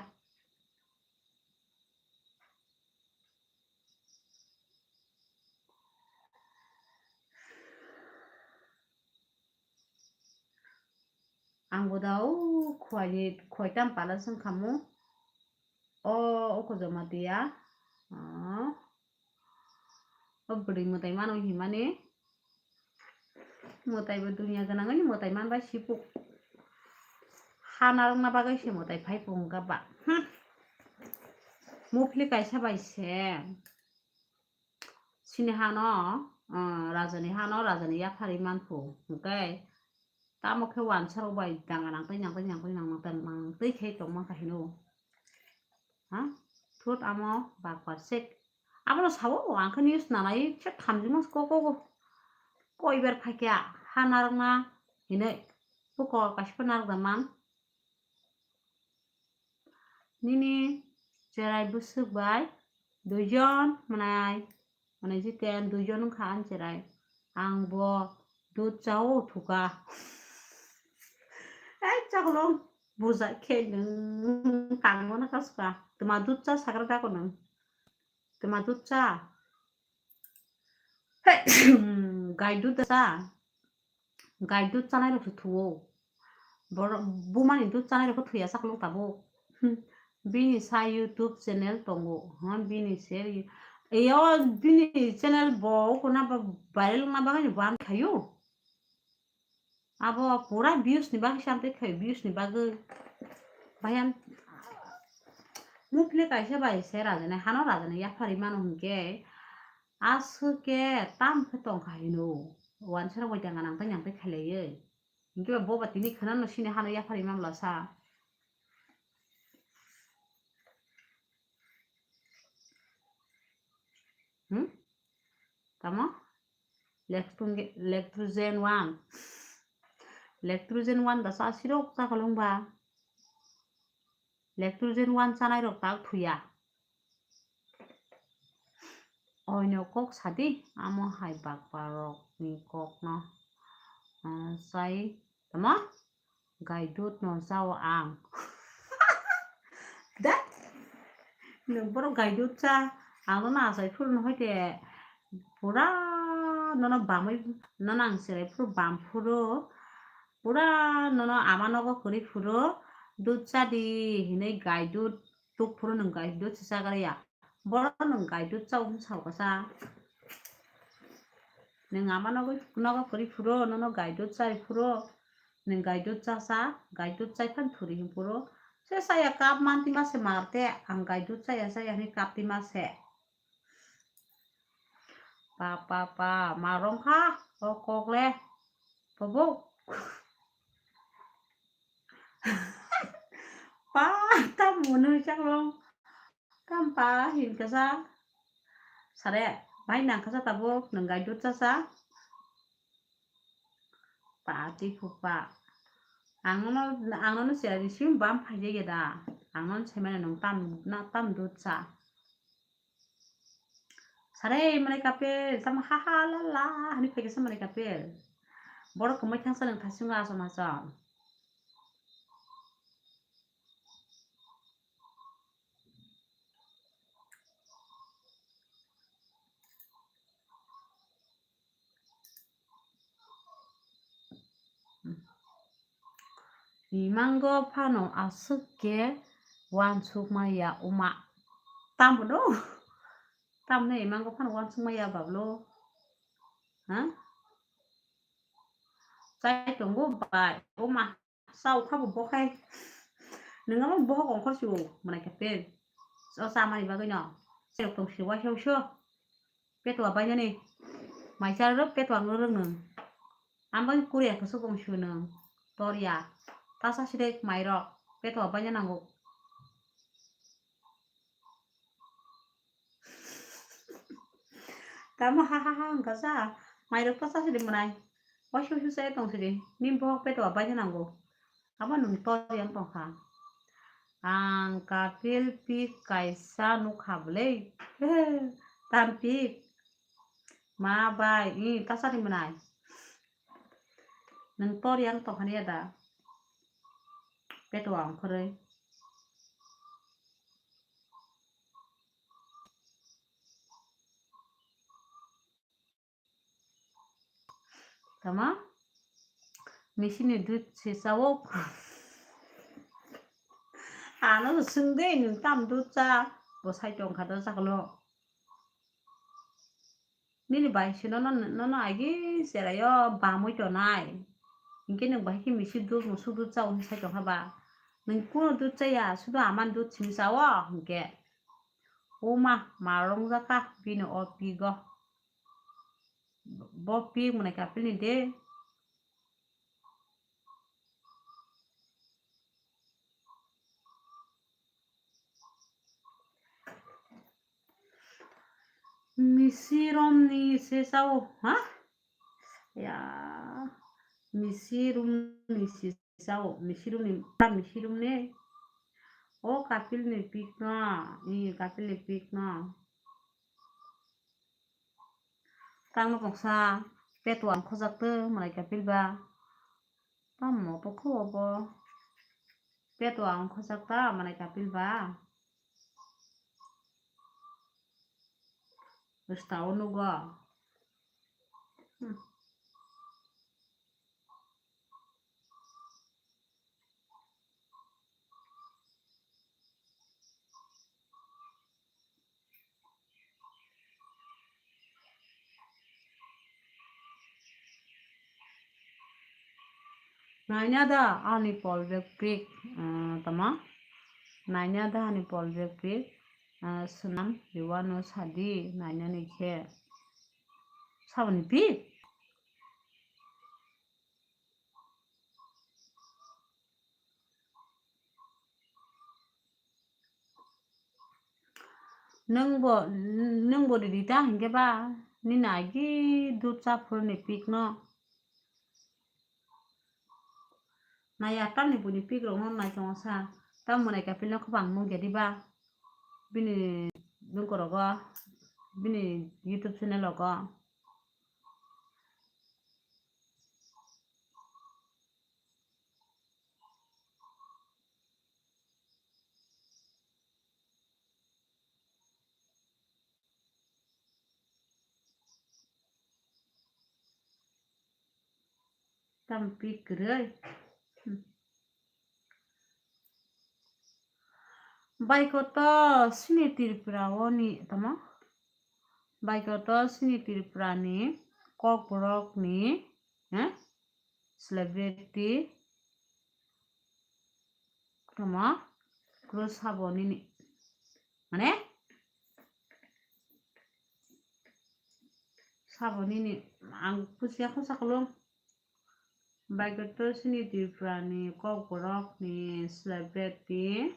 Ang bo da o khwai ni, khwai tam pala song khamu. O, o ko joma dia. Ah. O bwrwi mwtai mano hinmani. Mwtai bo duniya gwnangwi mwtai manbai sipuk. Ha narwkna bagwi se mwtai phai pung ka ba. Hmm. Muphli kaisa bai se. Chini hano, ah, rajani hano, rajani yaphari manphu. Hwnkhe tamo khe wansarok bai danga nangtwi, nangtwi, nangtwi, nangtwi, nangtwi khe tongma kha hino. Ha? Thut amo bakbar sek. Abono sabo, ang khe news nanai, se thamjima ko, ko, ko. Koibar phaikya, ha narwkna hinwi. Buko kaisa narwkda man. Nini cherai bwswk bai duijon mwnai, mwnai jiten duijon wngkha ani cherai. Ang bo dud chao thuka. Ei chakolong bujai khe nwng tangmano kaska. Twma dud cha sagra dako nwng. Twma dud cha. Gai dud da cha. Gai dud chanai rok se thuo. Borok bumani dud chanai rok thuya saklong tabuk. Hmm. Bini sa YouTube channel tongo. Ha, bini se. Eyo bini channel bo kona ba viral na bagani ban khayo. Abo pura views ni bagwi se amtwi khayo, views ni bagwi. Bayan muphile kaisa bai se rajani, hano rajani yaphari mano hinkhe. Aswk khe tam khe tong kha hino. Wansarok bai danga nangtwi nangtwi khailaiwi. Hinkhe bo ba tini khwnano sini hano yaphari manla sa. Hmm? Tamo? Lectru-, lectrogen one. Lectrogen one da sa sirok chakolong ba. Lectrogen one chanai rok tak thuya. Oino kok sadi, amo hai bakpa rok ni kok no, ah, sai tamo? Gai dud no jao ang. Da? Nwng borok gai dud cha, ang no achai phuru no hoite pura nono bamwi nono ang cherai phuru bam phuru pura nono ama nogo kwrwi phuru dud cha di hinwi gai dud tuk phuru nwng gai dud se chagra ya. Borok nwng gai dud cha wng sao kasa. Nwng ama nogo, nogo kwrwi phuru, nono gai dud chari phuru, nwng gai dud cha sa, gai dud chai phan thuri hwn phuru. Se saya cup manti ma se marte, ang gai dud chaya chaya hwnwi cup ti ma se. Pa, pa, pa, ma rong kha, o kok le, pa bo. Pa, tam munu chak rong. Tampa hin kasa. Sare, bai nang kasa tabuk, nwng gai dud chasa. Pa, ti phupa. Ang no, ang no siyari sim bam phai jaya da. Ang no sai mane nwng tam, na tam dud cha. Sare, mane kapel, tam ha ha la la, hani phai kasa mane kapel. Borok kwmai thangsa nwng thasing asam asam. Imango phano aswk khe uansuk maya uma. Tamno? Tamno imango phano uansuk maya bablo? Ha? Chai tongo bai uma. Chao kha bo bokhai. Nwng abo bohok ongkhor si o, mwnai khe pen. O chamani bagwi no. rok tong si waisa waisa. Petwa bainani. Mai char rok petwa wng rwng nwng. Ang bai kuriya kwchwk wng si nwng. Torya. Tasa sirek mai rok. Petwa baina nango. Tamo ha ha ha wngkha sa. Mai rok tasa sirek mwnai. Waisa waisa chaya tong sidi. Ni bohok petwa baina nango. Abo nwng tor yang tongkha. Ang kapil pik kaisa nukha bwle. Tam pik. Ma bai, i, tasari mwnai. Nwng tor yang tongkha ni ada. Petwa ongkhorwi. Tama? Misini dud se chao. Ano swngde nwng tam dud cha. Bo sai tongkha da chaklo. Nini bai se nono, nono agi cherayo bamwi tonai. Hinkhe nwng bahai khe misi dud musuk dud chao hinwi sai tongkha ba. Nwng kunu dud chaya, sudu amani dud simi chao hinkhe. O ma, ma rwngjakha bini o pigo. Bo pik mwnai kapilni de. Misi romni se chao, ha? Ya, misi romni se chao, misi romni, ta misi romni. O kapilni pik no, i kapilni pik no. Tangno kongsa petwa wng khojak tw mwnai kapil ba. Tamo to kho obo. Petwa wng khojak ta mwnai kapil ba. Rwsta o nugo. Hmm. Naina da ani polbek pik, ah, tama? Naina da ani polbek pik, ah, swnam Riwano sadi nainani khe. Saboni pik? Nwng bo, nwng bo ridi ta hinkhe ba, nini agi dud cha phuruni pik no. Naiya tamni buini pik rok no nai tongo sa. Tamo mwnai kapil no khobang nukya diba. Bini nukorogo, bini YouTube channel rogo. Tam pik kwrwi. Hmm. Baikoto sini Tripura o ni tamo? Baikoto sini Tripura ni Kokborok ni, eh? Celebrity tamo? Kro sabo nini. Mane? Sabo nini ang pusia kho sakolong. Baikoto sini Tripura ni Kokborok ni celebrity.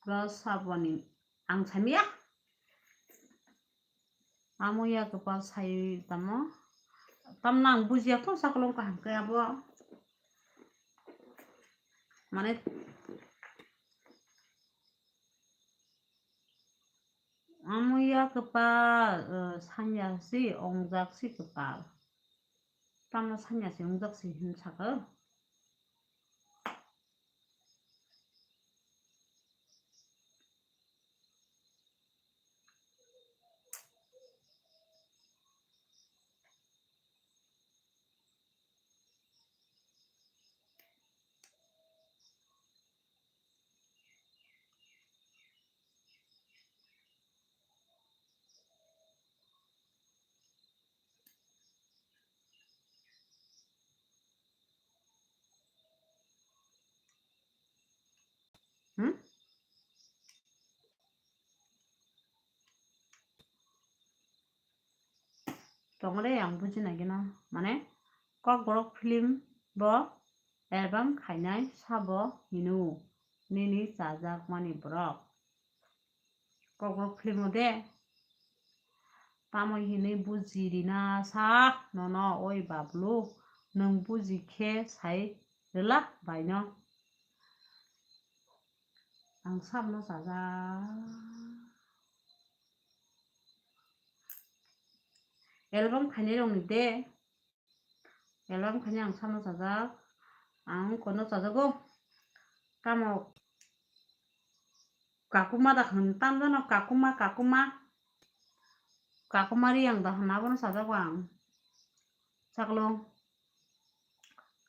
Kro saboni ang samya. Amo ya kwpal sai tamo. Tamno ang bujiya kho sakolong kaham khe abo. Mane Amo ya kwpal, eh, sanya si, ongjak si kwpal. Tamo sanya si, ongjak si hin saka. Tongre ang bujina gino, mane Kokborok film bo album khainai sabo hino nini chajakmani borok. Kokborok film o de tamo hinwi buji rina sa nono, oi bablu, nwng buji khe sai rwlak baino. Ang sabno chajak. Album khainai rokni de. Album khainai ang sabno chajak. Ang kono chajago. Tamo kakuma da hwn, tamjano kakuma, kakuma. Kakuma riyang da hwn, abono chajago ang. Chaklo.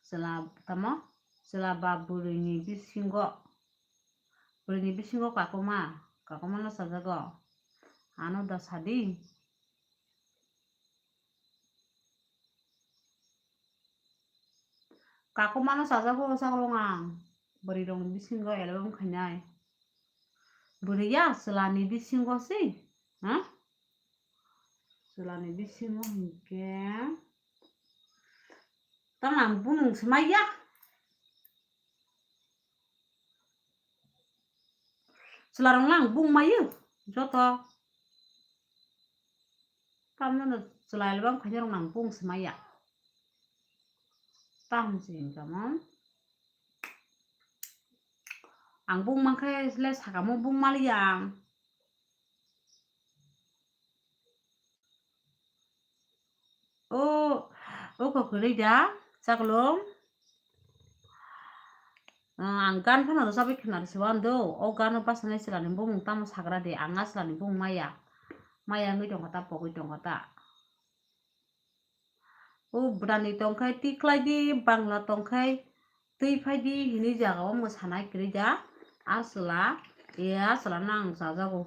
Chwla tamo? Chwla ba bwrwini bisingo. Bwrwini bisingo kakuma, kakumano chajago. Ano da sadi. Kakumano chajago, chaklong ang. Bwrwirokni bisingo album khainai. Bwrwi ya chwlani bisingo se. Ha? Chwlani bisingo hinkhe. Tamo ang bumung swmai ya. Chwlarokno ang bung maio joto. Tamno no chwla album khainai rokno ang bung swmai ya. Tamo se hinkhe mo. Ang bung mankhe le sakamo bung maliya ang. O, o kok kwrwi da, chaklong. Ah, ang gan phano rwchapwi khna rwsiwan do. O gano bwsani chwlani bumung tamo sagra de, ang a chwlani bumung maya. Maya wngwi tongkha ta, pogwi tongkha ta. O bwrani tongkhai tikhlai di, bangla tongkhai twi phai di hinwi jaga o mwsanai kwrwi da. A chwla, e a chwla nang chajago.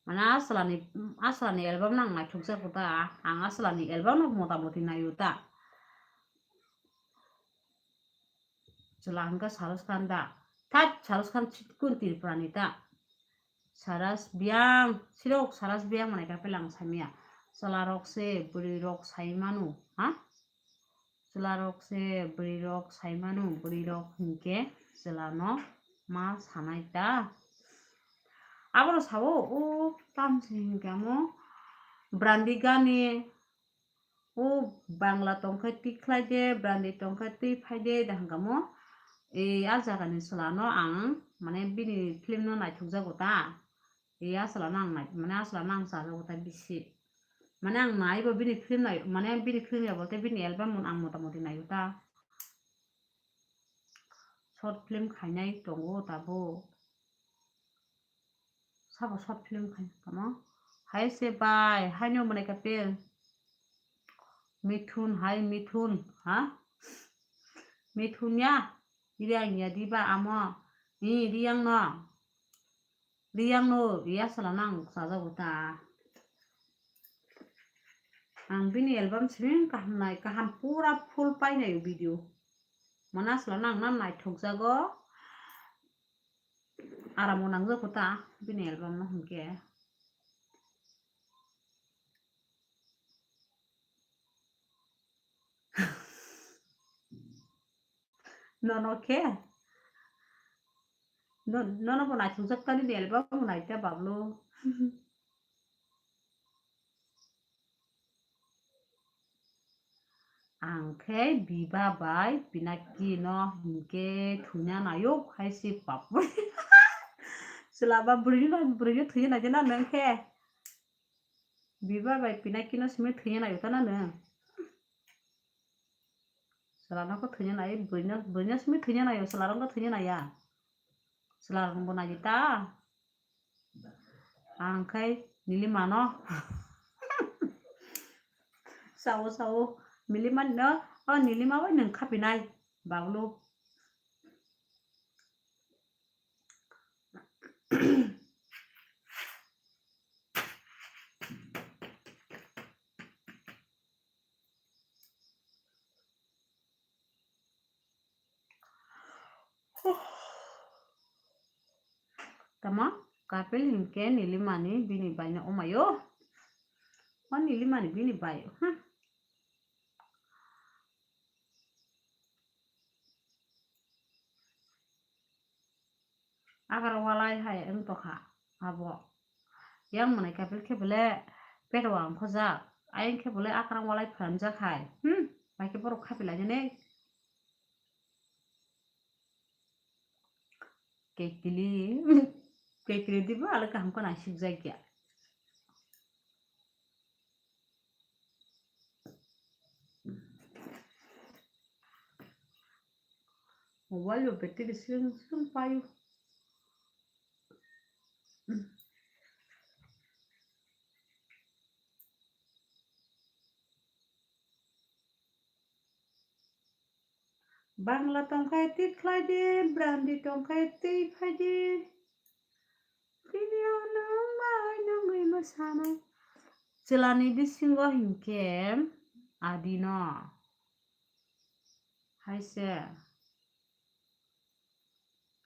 Mane a chwlani, a chwlani album nang naithokjago ta. Ang a chwlani album no motamoti naio ta. Chwla hwnkha Saraj Khan da. Thak, Saraj Khan chitkun Tripura ni ta. Saraj Biyang, sirok Saraj Biyang manai ka pelang samya. Chwla rok se bwrwi rok sai manu, ha? Chwla rok se bwrwi rok sai manu, bwrwi rok hinkhe chwla no ma sanai ta. Abono sao, o tamse hinkhe amo Brandi gani, o bangla tongkhe tikhlai de, brandi tongkhe twi phai de, da hwnkha mo. E, a jagani chwla no ang, mane bini film no naithokjago ta. E, a chwla no ang nai-, mane a chwla no ang chajago ta bisi. Mane ang naibo bini film nai, mane bini film ya bolte bini album ang motamoti naio ta. Short film khainai tongo tabuk. Sabo short film khai tamo. Hai se bai, haino mwnai ka pel. Mithun, hai Mithun, ha? Mithun ya? Riyang ya diba amo? Ni Riyang no. Riyang no, ya sala nang sajago ta. Ang bini album simi kaham nai, kaham pura full painai video. Mana sala nang nan naithok jago. Aramo nangjago ta bini album no hinkhe. Nono khe? No-, nono bo naithokjak ta nini album bo naita bablo. Ang khe Biba bai Pinaki no hinkhe thwina naio hai se bapui. Chwla ba bwrwi no, bwrwi no thwina naidi na nwng khe? Biba bai Pinaki no simi thwina naio ta na nwng? Chwla no khe thwina nai, bwrwi no, bwrwi no simi thwina naio, chwla rok no thwina naiya. Chwla rok bo naidi ta. Ang khai Nilima no. Sao, sao. Nilima no, o Nilima bai nwng khapinai. Baglo. Tamo kapil hinkhe Nilimani bini baino omayo. Hon nili mani bini bai. Huh. Agar walai hai wng tokha abo. Yang mwnai kapil khe bole pet wa wng khojak. Ayang khe bole akrang walai pharamjak hai. Hmm. Bai khe borok khapi lai nai. Kekili. Kekili dibo ale kaham ko nai sikjak ya. Mobile bo battery sring sring paio. Bangla tongkhe twi khlai di, Brandi tongkhe twi phai di. Bini ano wng bai nangwi mwsanai. Chwlani bisingo hinkhe adino. Hai se.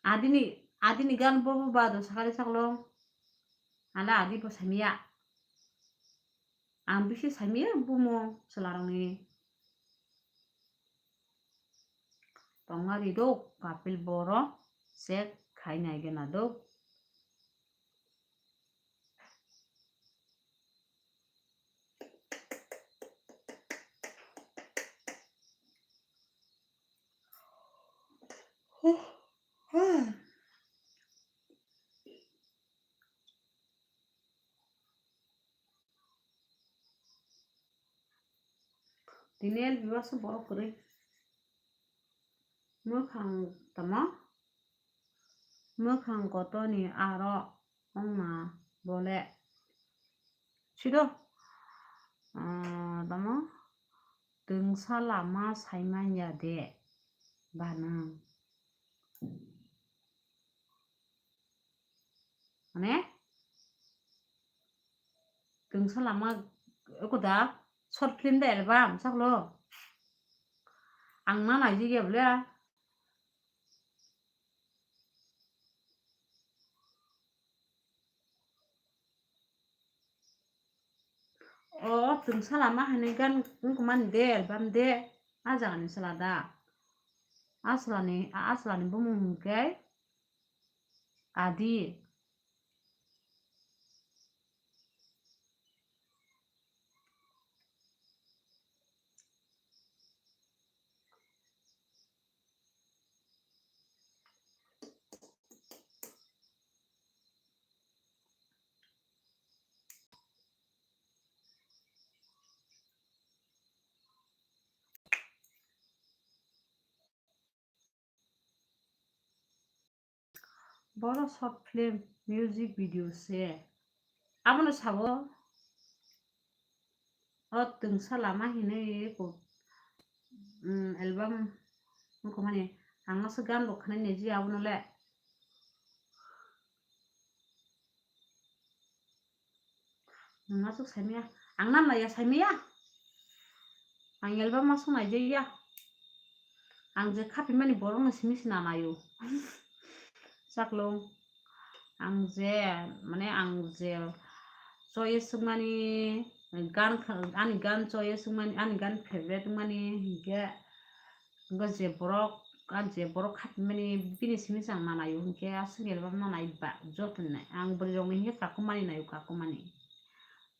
Adini, adini gan bobo bado sakali saklo. Anda adi bo samiya. Ang bisi samiya bumo chwlarokni. Tongna ri do, kapil boro check khai nai gana do. Tini L B baso borok kwrwi. Mwkhang tamo? Mwkhang kotoni aro wngma bole. Sido, ah, tamo? Twngsa lama saimanya de. Banang. Mane? Twngsa lama eko da short film da album saklo. Ang ma nai jigya bole. O twngsa lama hinwi gan wngkha mani de, album de, a jagani chwla da. A chwlani, a, a chwlani bumung hinkhe Adi. Boro short film music video se. Abono sabo. O twngsa lama hinwi ko, mm, album wngkha mani ang aswk gan bo khwnai nai ji abono le. Nwng aswk saimaya. Ang na naiya saimaya. Ang album aswk naijaya. Ang je khapimani borokno simi se nanaio. Chaklung. Ang je, mane ang je choice wngmani gan kha-, ani gan choice wngmani, ani gan favorite wngmani hinkhe Wngkha je borok, a je borok khapimani bini simi se ang nanaio hinkhe aswk album nanai ba joto ni nai. Ang bwrwi rokni hinkhe kakumani naio, kakumani.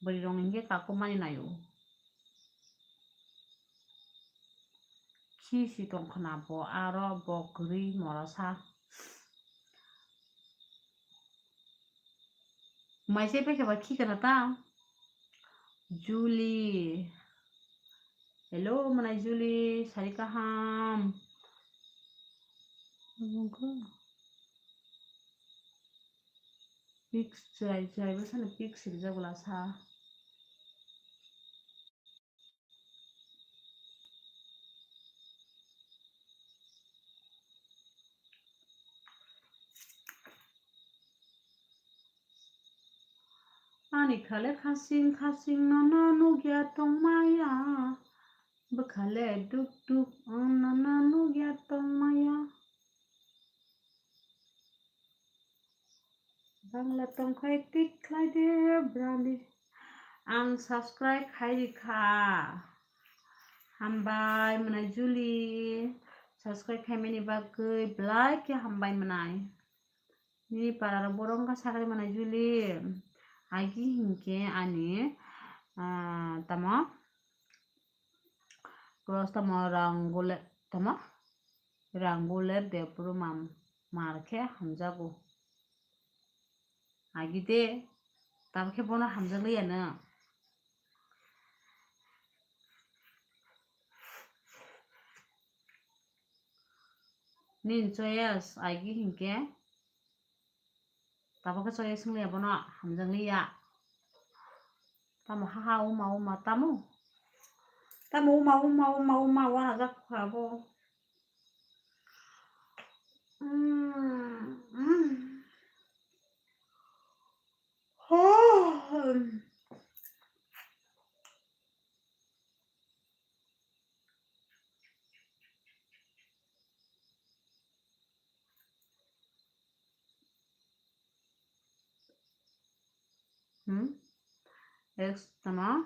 Bwrwi rokni hinkhe kakumani naio. Khi si tongkhwna bo aro bo kwrwi morasa. Mai se pekhe ba khi kana ta. Julie. Hello, manai Julie, sari kaham. Pics chwrai chwrai bwsano pics sirjak bwla sa. Ani khale khasing khasing nono nukya tongmaya. Bwkhale duk duk nono nukya tongmaya. Bangla tongkhai tik khlai de brandi. Ang subscribe khai rikha. Hambai mwnai Juli. Subscribe khaimani bagwi belai khe hambai mwnai. Nini pararo borok wngkha sakri mwnai Juli. Agi hinkhe ani, ah, tamo? Cross tamo rang gule tamo? Rang gule Debbarma mar khe hamjago. Agi de, tabukhe bono hamjakliya no. Nini choice agi hinkhe, tabukhe choice wngya bono hamjakliya. Tamo haha uma uma tamo. Tamo uma uma uma uma wanajak kha bo. Mm, mm. Oh. Hmm? Ex tamo?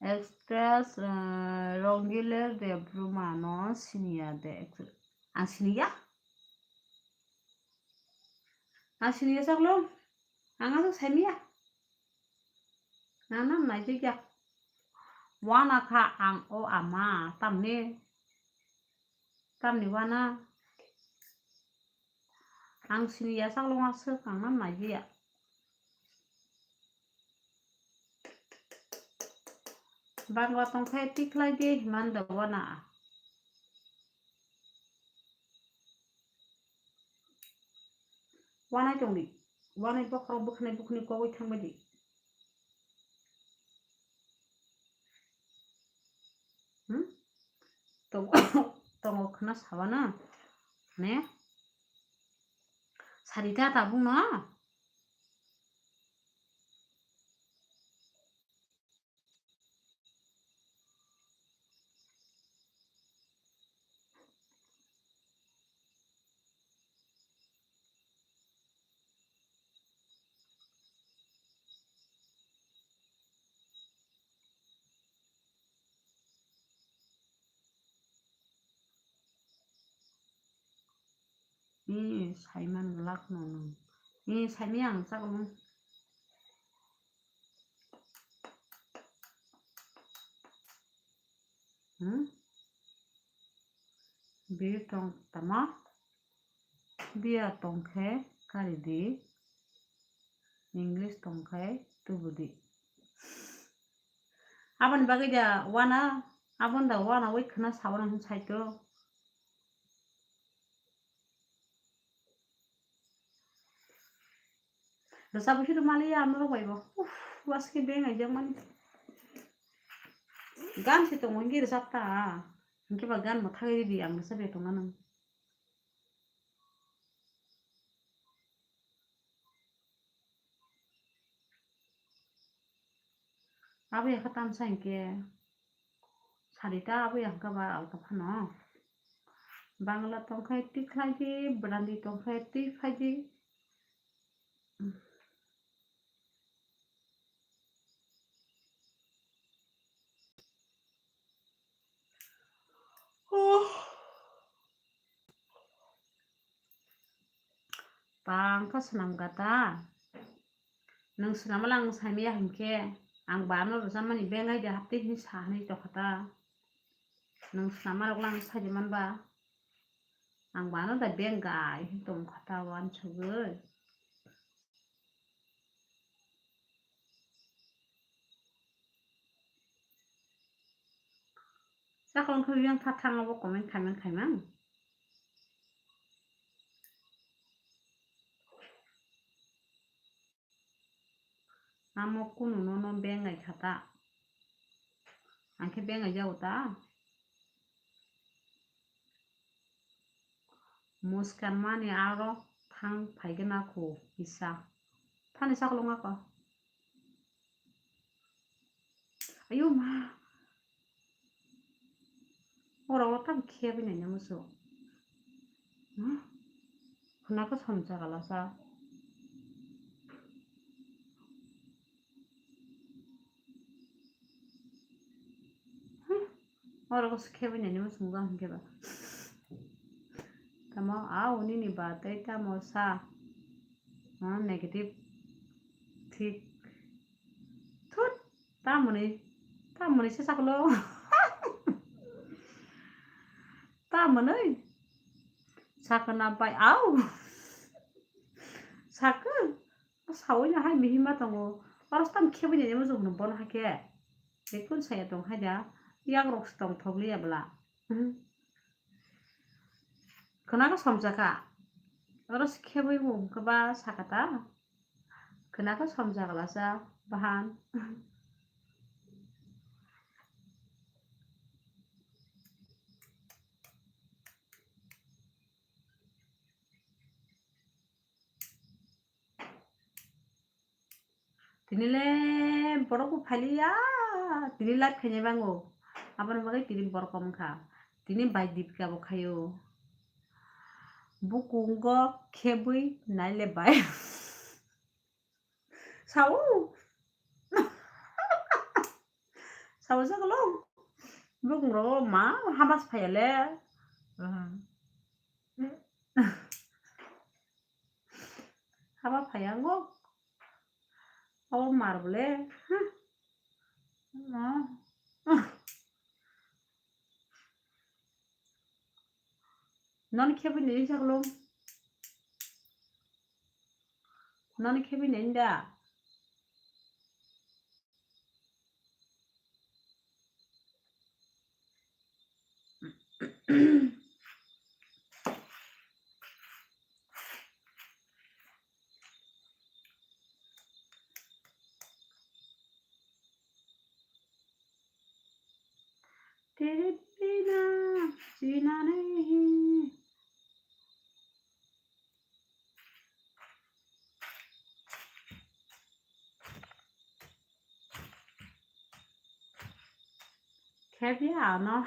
Express, eh, Rongile Debbarma no siniya de. Ex-, ang siniya? Ang siniya saklo? Ang aswk saimiya? Nang nang naijikya. Wana kha ang o ama, tamni? Tamni wana? Ang siniya saklo aswk ang nang naijiya. Bangla tongkhe tikhlai di himani da wana. Wanai tongdi. Wanai bokhorok bwkhanai bukhuni kogwi thangbaidi. Hmm? Tongo, tongo khna sabana. Ne? Sarita tabukno? Ee, saiman glak no nwng. Ee, saimaya ang chaklo. Hmm? Bi tong tama? Biya tongkhe karidi. English tongkhe tubudi. Aboni bagwi da wana, aboni da wana wi khna sawana hwn saito. Rwchapwi siro maliya ang norok bai bo. Uff, waske beng aijak mani. Gan se tongo hwnkhe rwchap ta. Hwnkhe ba gan mwthagwi ridi ang rwchapya tongna nang. Abo yakha tamsa hinkhe sarita abo yakha ba alka phano. Bangla tongkhai tikhlai di, brandi tongkhai tikhlai di. Tang kha swnam gata. Nwng swnama lang saimaya hinkhe ang bano rwchapmani bengai de haptwi hwnwi sa hwnwi tongkha ta. Nwng swnama rok lang saidi manba. Ang bano da bengai hwnwi tongkha ta wansugwi. Chakon khe yang kha thang abo comment khaimang khaimang. Amo kunu no no bengai kha ta. Ang khe bengai jago ta. Muskan mani aro thang phaigena kho kisa. Thani saklong ako. Ayo ma. Oro oro tam khe bini nang musu. Huna ko som chagala sa. Oro se khebwi nai nimo chwng jang hinkhe ba. Tamo a unini ba tei tamo sa. Ha, negative. Thik. Thut. Tamoni. Tamoni se saklo. Tamoni. Sakna bai au. Sakhe. Sawi na hai mihima tongo. Oro se tam khebwi nai nimo chwng bono hakhe. Bekun saya tong hai da. Yak rok se tong thok liya bwla. Khwnakhe somjakha. Oro se khebwi bo hwnkhe ba sakha ta. Khwnakhe somjaklasa bahan. Tini le borok bo phailiya, tini live khainai bango. Aboni bagwi tini borok kom wngkha. Tini bai Dipika bo khaio. Bukungo khebwi naile bai. Sao. Sao jaglong. Bukung ro ma hamas phaiya le. Haba phaiya ngo. O mar bole. Noni khebwi nini saklong. Noni khebwi nini da. Tiri pina, china nei. Khebya ano.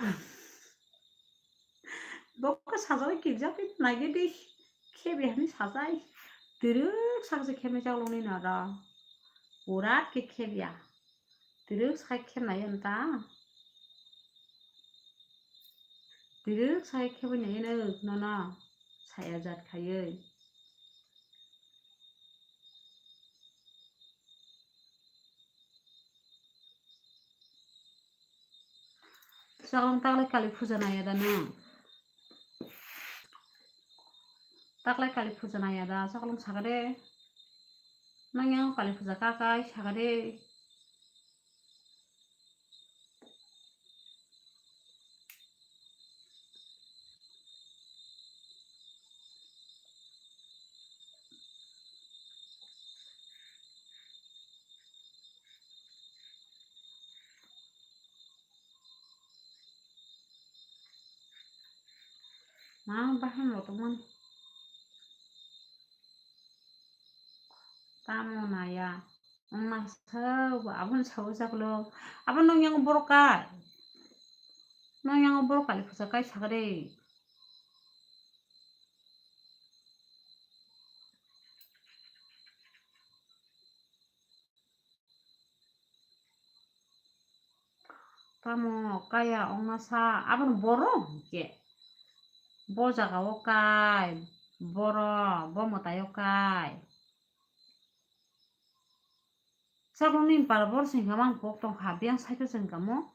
Bokhe sajagwi kirijak naigwi di. Khebya hinwi sajai. Twrwk sakse khebya chaklongni noro. Urat khe khebya. Twrwk sakai khebnai wng ta. Twrwk sakai khebwi nai wng nono. Saya jat khaiwi. Chaklong taklai kali puja naiya da nwng? Taklai kali puja naiya da? Chaklong sakha de. Nang yang kali puja kakai sakha de. Ma bahan rok tongmani. Tamo naya. Wngma sa, aboni sawi chaklo. Abo nung yang borok kai. Nung yang borok kali puja kai sakha de. Tamo kaya ongma sa, abono borok hwnkhe. Bo jaga o kai, borok, bo mwtai o kai. Chaklong ni para borok se hwnka mang kok tongkha, biyang side o se hwnka mo.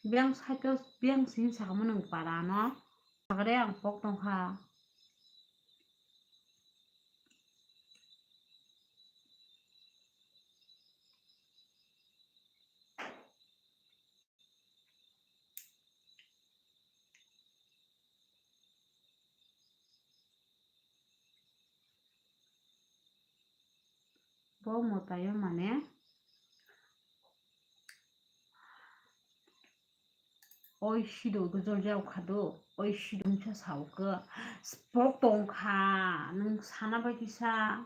Biyang side o, biyang sini sakamo nwng para no. Sagre ang pok tongkha. Bo mwtai o mane oi sido gojol jao kha do, oi sido wngsa sao khe, pok tong kha, nwng sana bai kisa.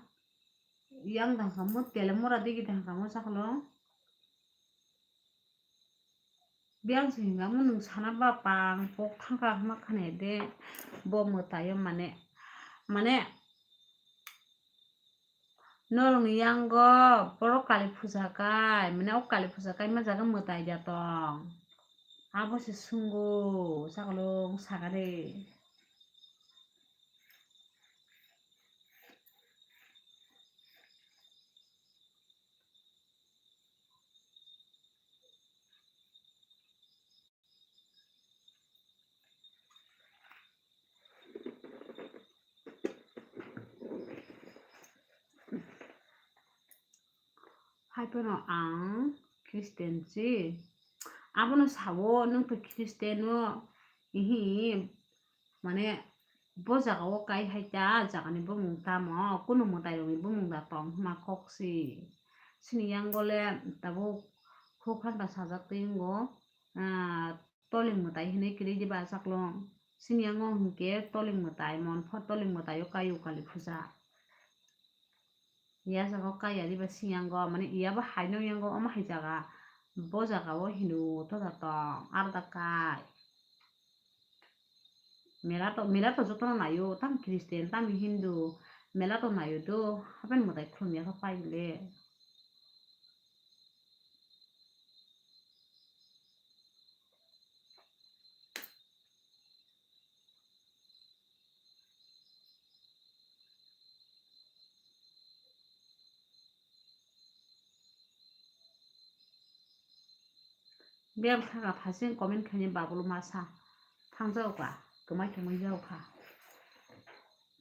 Yang dangkha mo tele mora digi dangkha mo saklo. Biyang se hinga mo nung sana ba pang pok thangka hama khane de bo mwtaio mane, mane norokni yango borok kali puja kai, mane o kali puja kaima jaga mwtai da tong. Abo se sungo saklo sakade. Hai phano ang Christian si. Abono sao, nwng to Christian o, ihi, mane, bo jaga o kai hai ta, jaga ni bumung tamo, kunu mwtai rok ni bumung da tong hwnma kok si. Sini yango le tabuk huk hanta sajak twi wngo, ah, toling mwtai hinwi kwrwi diba chaklong. Sini yango hinkhe toling mwtai, monpho toling mwtai o kai o kali puja. Ya jaga o kaya diba sini yango, mane iya bo hai no yango, omo hai jaga, bo jaga o Hindu toja tong, arda kai. Mela to, mela to jotono naio, tam Christian, tam Hindu, mela to naio do, hapen mwtai khulumya khe pai le. Biyang thaka phasing comment khaini babulu masa thangjago ka, kwmai tongwi jago kha.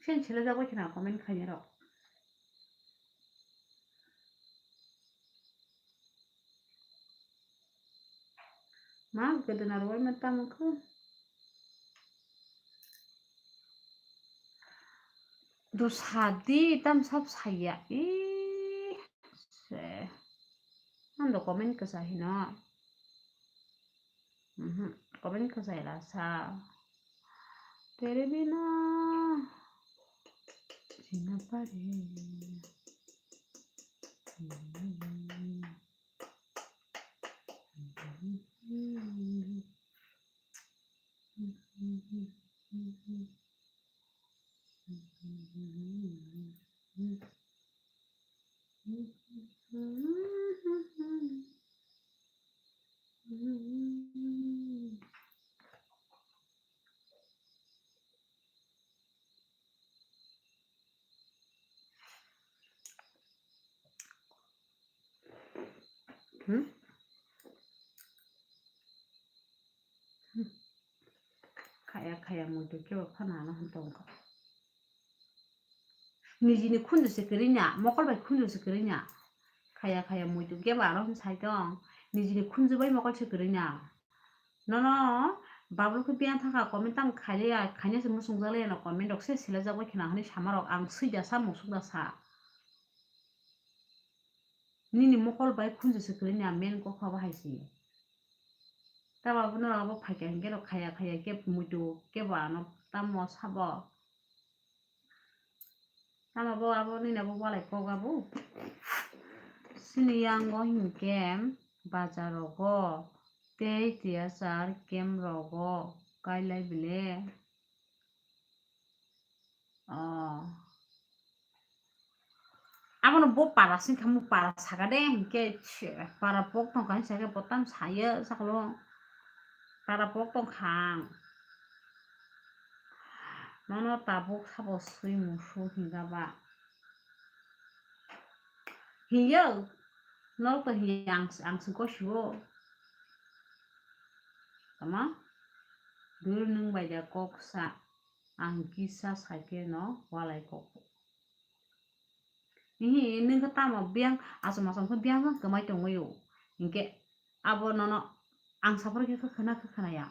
Sen sele jagoi khna comment khaini rok. Ma gede na roi ma tamo kho. Do sadi tam sab saya. Ih, se. Ando comment kasa hino. Mhm, comment kasa ila sa. Tere bina jina pare. Hmm? Hmm. Khaya khaya muitu kebo phano ano hwn tongkha. Nijini khunju se kwrwi na, mokol bai khunju se kwrwi na. Khaya khaya muitu kebo ano hwn sai tong. Nijini khunju bai mokol se kwrwi na. Nono babul khe biyang thangkha comment tamo khailiya, khaina se muchungjak liya no comment rok se selajak bai khna hwnwi sama rok ang swijasa musukjasa. Nini mokol bai khunju se kwrwi na main kokha bo hai se. Tamo abono abo phaikha hinkhe rok khaya khaya khe muitu kebo ano tamo sabo. Tamo bo abo nini abo walai kok abo. Sini yango hinkhe bazar rogo tei tiyachar camp rogo kailai bile. Oh. Abono bo para sing khamu para saka de hinkhe para pok tong kha hinsa khe bo tam sayo saklo para pok tong kha ang. Nono tabuk sabo swi musu hinga ba. Hiyo, norok to hiya ang, ang sing kosio. Tama? Dul nwng bai da kok sa, ang kisa saikhe no walai kok. Hihi, nwng khe tamo biyang, achom achom khe biyang kwmai tongwi o. Hinkhe abo nono ang saphuru khe khwkhwna khwkhwna ya.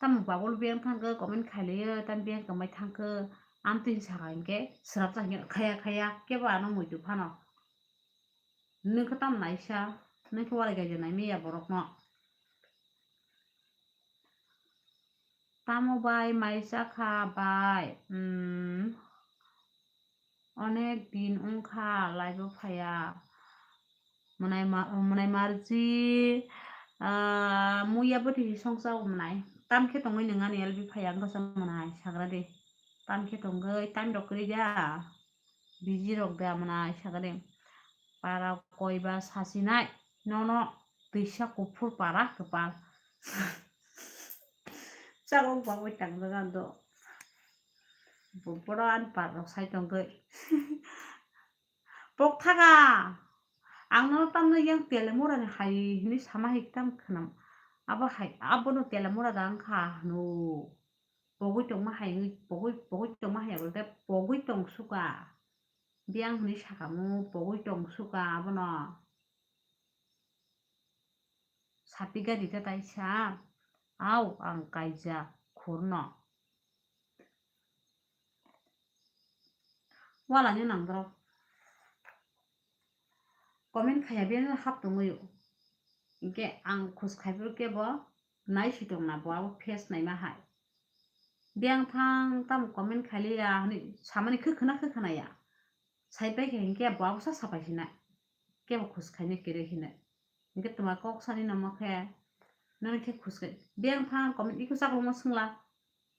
Tamo babul biyang thangkhe comment khailaiyo, tam biyang kwmai thangkhe, amtwi saka hinkhe, swrapsa hinkhe khaya khaya, kebo ano muitu phano. Nwng khe tamo naisa, nwng khe walai gaija nai miya borokno. Tamo bai mai chakha bai, hmm. Onek din wngkha live o phaiya. Mwnai ma-, mwnai marji, ah, muya bwtwi songsa o mwnai. Tam khe tongwi nung ani L B phaiya wngkha sa mwnai sagra de. Tam khe tongwi time rok kwrwi da. Busy rok da mwnai sagra de. Para koi ba sasinai nono twisa kuphur para kwpal. Chaklo bagwi tangjak ang do. Bo-, boro ani par rok sai tongwi. Pok thaga. Ang no tamno yang Telemura ni hai hwnwi sama hai tam khwnam. Abo hai, abono Telemura da wngkha hwno. Pogwi tongma hai wngwi, pogwi, pogwi tongma hai abo tei pogwi tong suka. Biyang hwnwi sakamu pogwi tong suka abono. Sapi gari ta taisa. Au, ang kaijak khurno. Wala ni nang borok. Comment khaya biyang hap tongwi. Hinkhe ang khus khai phuru kebo nai si tong na bo abo face naima hai. Biyang thang tamo comment khai liya hwnwi samani khe khwna khe khwna ya. Sai pai khe hinkhe bo abo sa sapai sinai. Kebo khus khaina kwrwi hinwi. Hinkhe twma kok sani namo khe, nani khe khus khai. Biyang thang comment iko chaklongma swngla.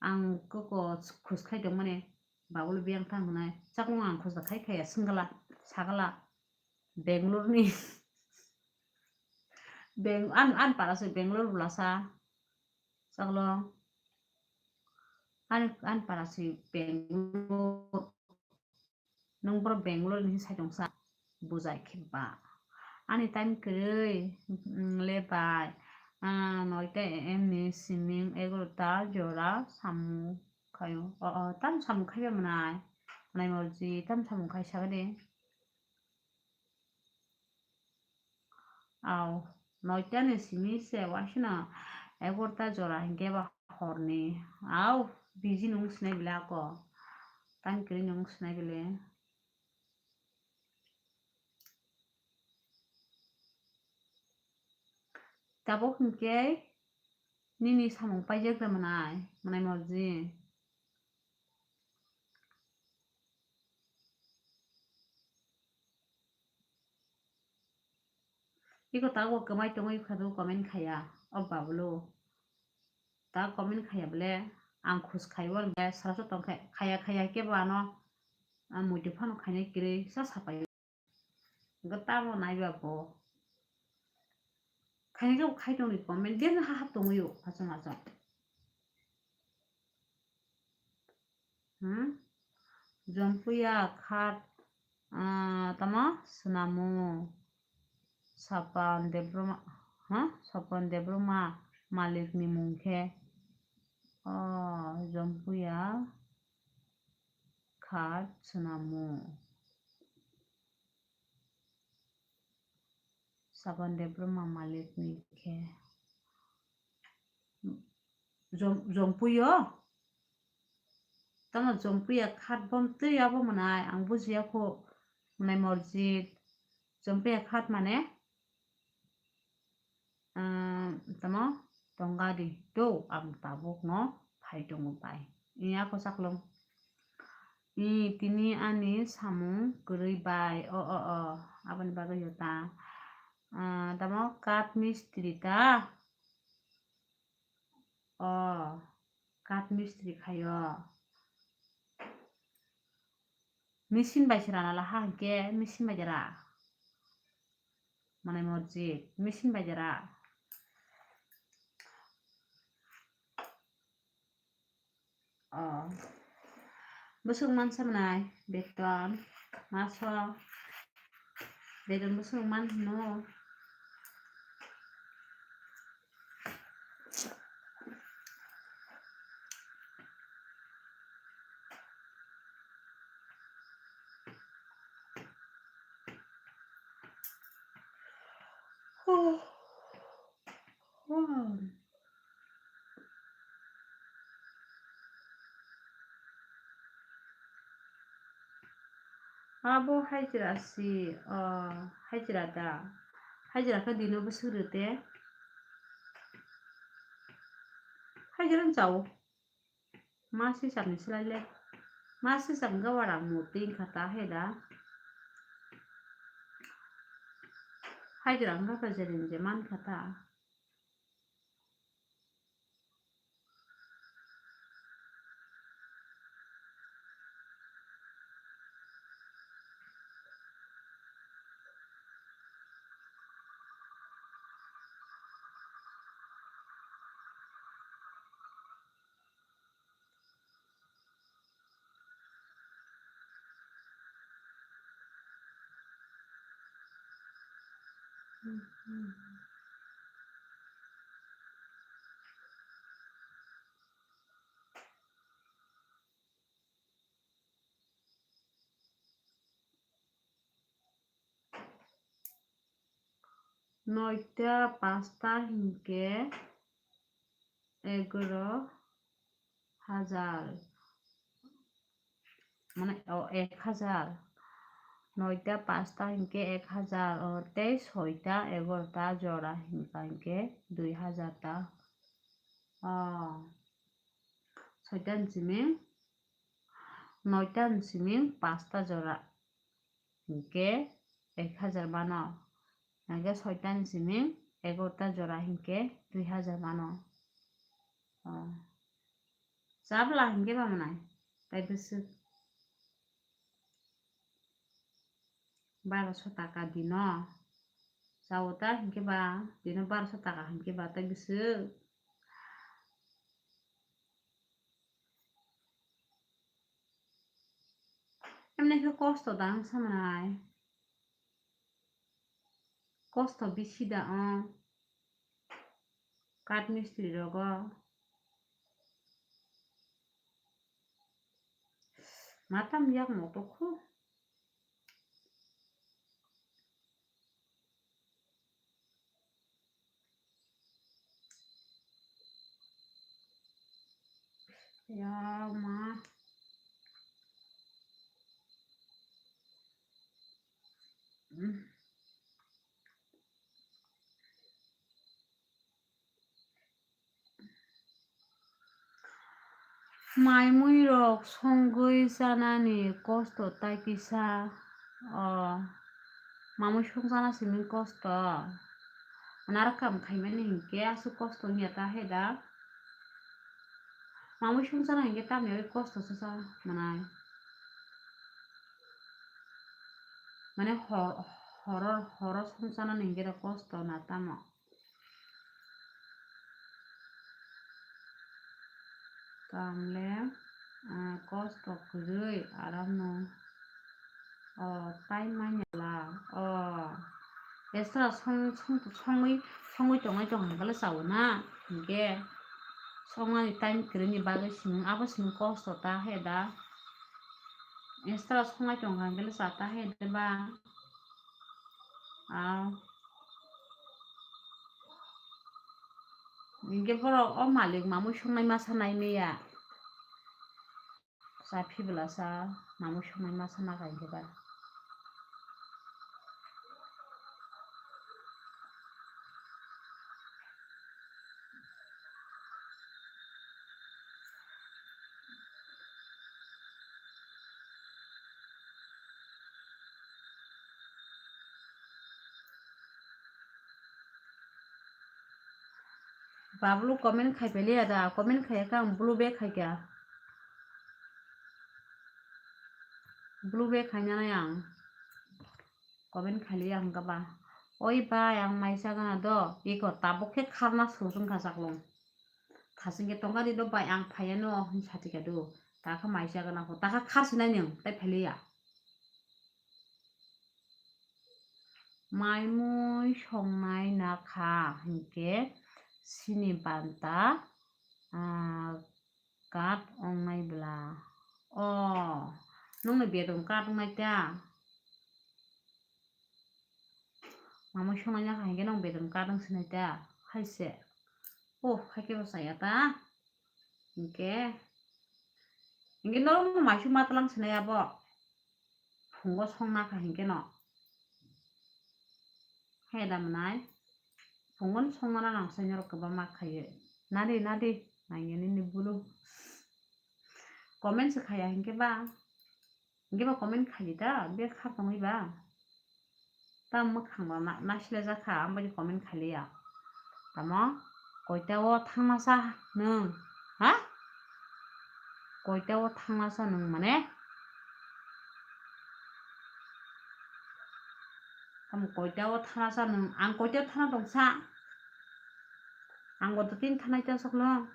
Ang koko khus khai tongmani. Babulo biyang thang hwnai. Chaklong ang khus khai khaya swngla. Sagala. Bangalore ni. Beng-, an, an para se Bangalore bwlasa. Chaklo. Ani, ani para si Bangalore. Nung boro Bangalore ni sai tongsa. Bujai khe ba. Ani time kwrwi, mm, le bai. Ah, noita A M ni siming egarota jora samung khaio. O, o, tam samung khaiba mwnai. Mwnai morji, tam samung khai sagade. Au, noita ni simi se waisano egarota jora hinkhe ba horni. Au, busy nung sinai bile ako. Time kwrwi nung sinai bile. Tabuk hinkhe nini samung paijak da mwnai, mwnai morji. Iko tabuk kwmai tongwi khadu comment khaya, o babulo. Ta comment khaya bole, ang khus khaibo bole, sara sa tong khe, khaya khaya khe bo ano, ang muitu phano khainai kwrwi sa sapai. Hwnkhe tamo naiba bo. Khaina khe bo khai tongni comment, deno ha ha tongwi o, hachong hachong. Hmm? Jompuya khat, ah, tamo swnamu. Sapan Debroma, ha? Sapan Debroma malik ni mung khe. Oh, Jompuya khat swnamu. Sapan Debroma malik ni khe. Jom-, Jompuyo? Tamo Jompuya khat bom twi abo mwnai, ang bujiya kho mwnai morjit. Jompuya khat mane, ah, tamo tongga di do ang tabuk no phai tongo bai. Iya ko chaklong. I, tini ani samung kwrwi bai. O, o, o. Aboni bagwi yo ta. Ah, tamo kath mistri ta? O, kath mistri khaio. Machine bai se rana la ha hinkhe machine bai jera. Mane morjit, machine bai jera. Oh. Bwswk mansa mwnai, beton, maso, beton bwswk man hino. Oh. Oh. Abo hajira si, o, hajira da. Hajira khe dino bwswk rw te. Hajira wng chao. Ma si sakni slai le. Ma sisam ga warang mo tin kha ta hai da. Hai jora wngkha kha je rin je man kha ta. Noita pasta hinkhe egaro hajar, mane, o, ek hajar. Noita pasta hinkhe ek hajar, o, tei soita egarota jora hinkha hinkhe dui hajar ta. O, soita ni simi, noita ni simi pasta jora hinkhe ek hajar mano. Hinkhe soita ni simi egarota jora hinkhe dui hajar mano. O. Chabla hinkhe ba mwnai, tai bwswk. Baroso taka dino. Chao ta hinkhe ba, dino baroso taka hinkhe ba, tai bwswk. Emne khe kosto da wng samwnai. Kosto bisi da wng. Kath mistri rogo. Matam yak moto khu. Ya ma. Mai mui rok songwi chanani kosto tai kisa. O, mamui songchana simi kosto. Naro kam khaimani hinkhe aswk kosto wngya ta he da. Mamui songchana hinkhe tamni bagwi kosto se cha mwnai. Mane hor, horo, horo songchanani hinkhe da kosto na tamo. Tamle, ah, kosto kwrwi aram no. O, tai manya la. O, extra song, song, songwi, songwi tongnai tong hwnkhe le chao na. Hinkhe songnani time kwrwini bagwi simi, abo simi kosto ta he da. Extra songnai tong hwnkhe le cha ta he de ba. Ah. Hinkhe borok o malik mamui songnai ma sanai maya. Sa phibla sa mamui songnai ma sana kha hinkhe ba. Bablu comment khai peliya da, comment khai kha ang blue back khai kha. Blue back khai nai ang. Comment khai liya ang kaba. Oi bai ang mai chagana do. Iko tabuk khe kharna su wngkha chaklung. Khasing khe tongkha di do bai ang phaiya no hin satika do. Takha mai chagana ko. Takha khar sinai ning tai pheliya. Mai mui songnai na kha hinkhe sini banta, ah, kat ongnai bwla. O, nwngni bedroom kat ongnai ta? Mamui songnai na kha hinkhe nwng bedroom kat wng sinai ta? Hai se. O, hai khe bo chaya ta? Hinkhe, hinkhe norok no mai suk ma tlang sinai abo. Phungo songna kha hinkhe no. He da mwnai. Phungo no songmana nang sai norok kwbangma khaiwi. Nadi, nadi, nangya nini bulu. Comment se khaya hinkhe ba. Hinkhe ba comment khaidi ta, be kha tongwi ba. Ta mwkhang ba na-, nasilajak kha, ang bai comment khaliya. Tamo, koita o thangna sa nwng, ha? Koita o thangna sa nwng mane? Tamo koita o thangna sa nwng, ang koita o thangna tong sa? Ang bo do tin thanai ta soklo.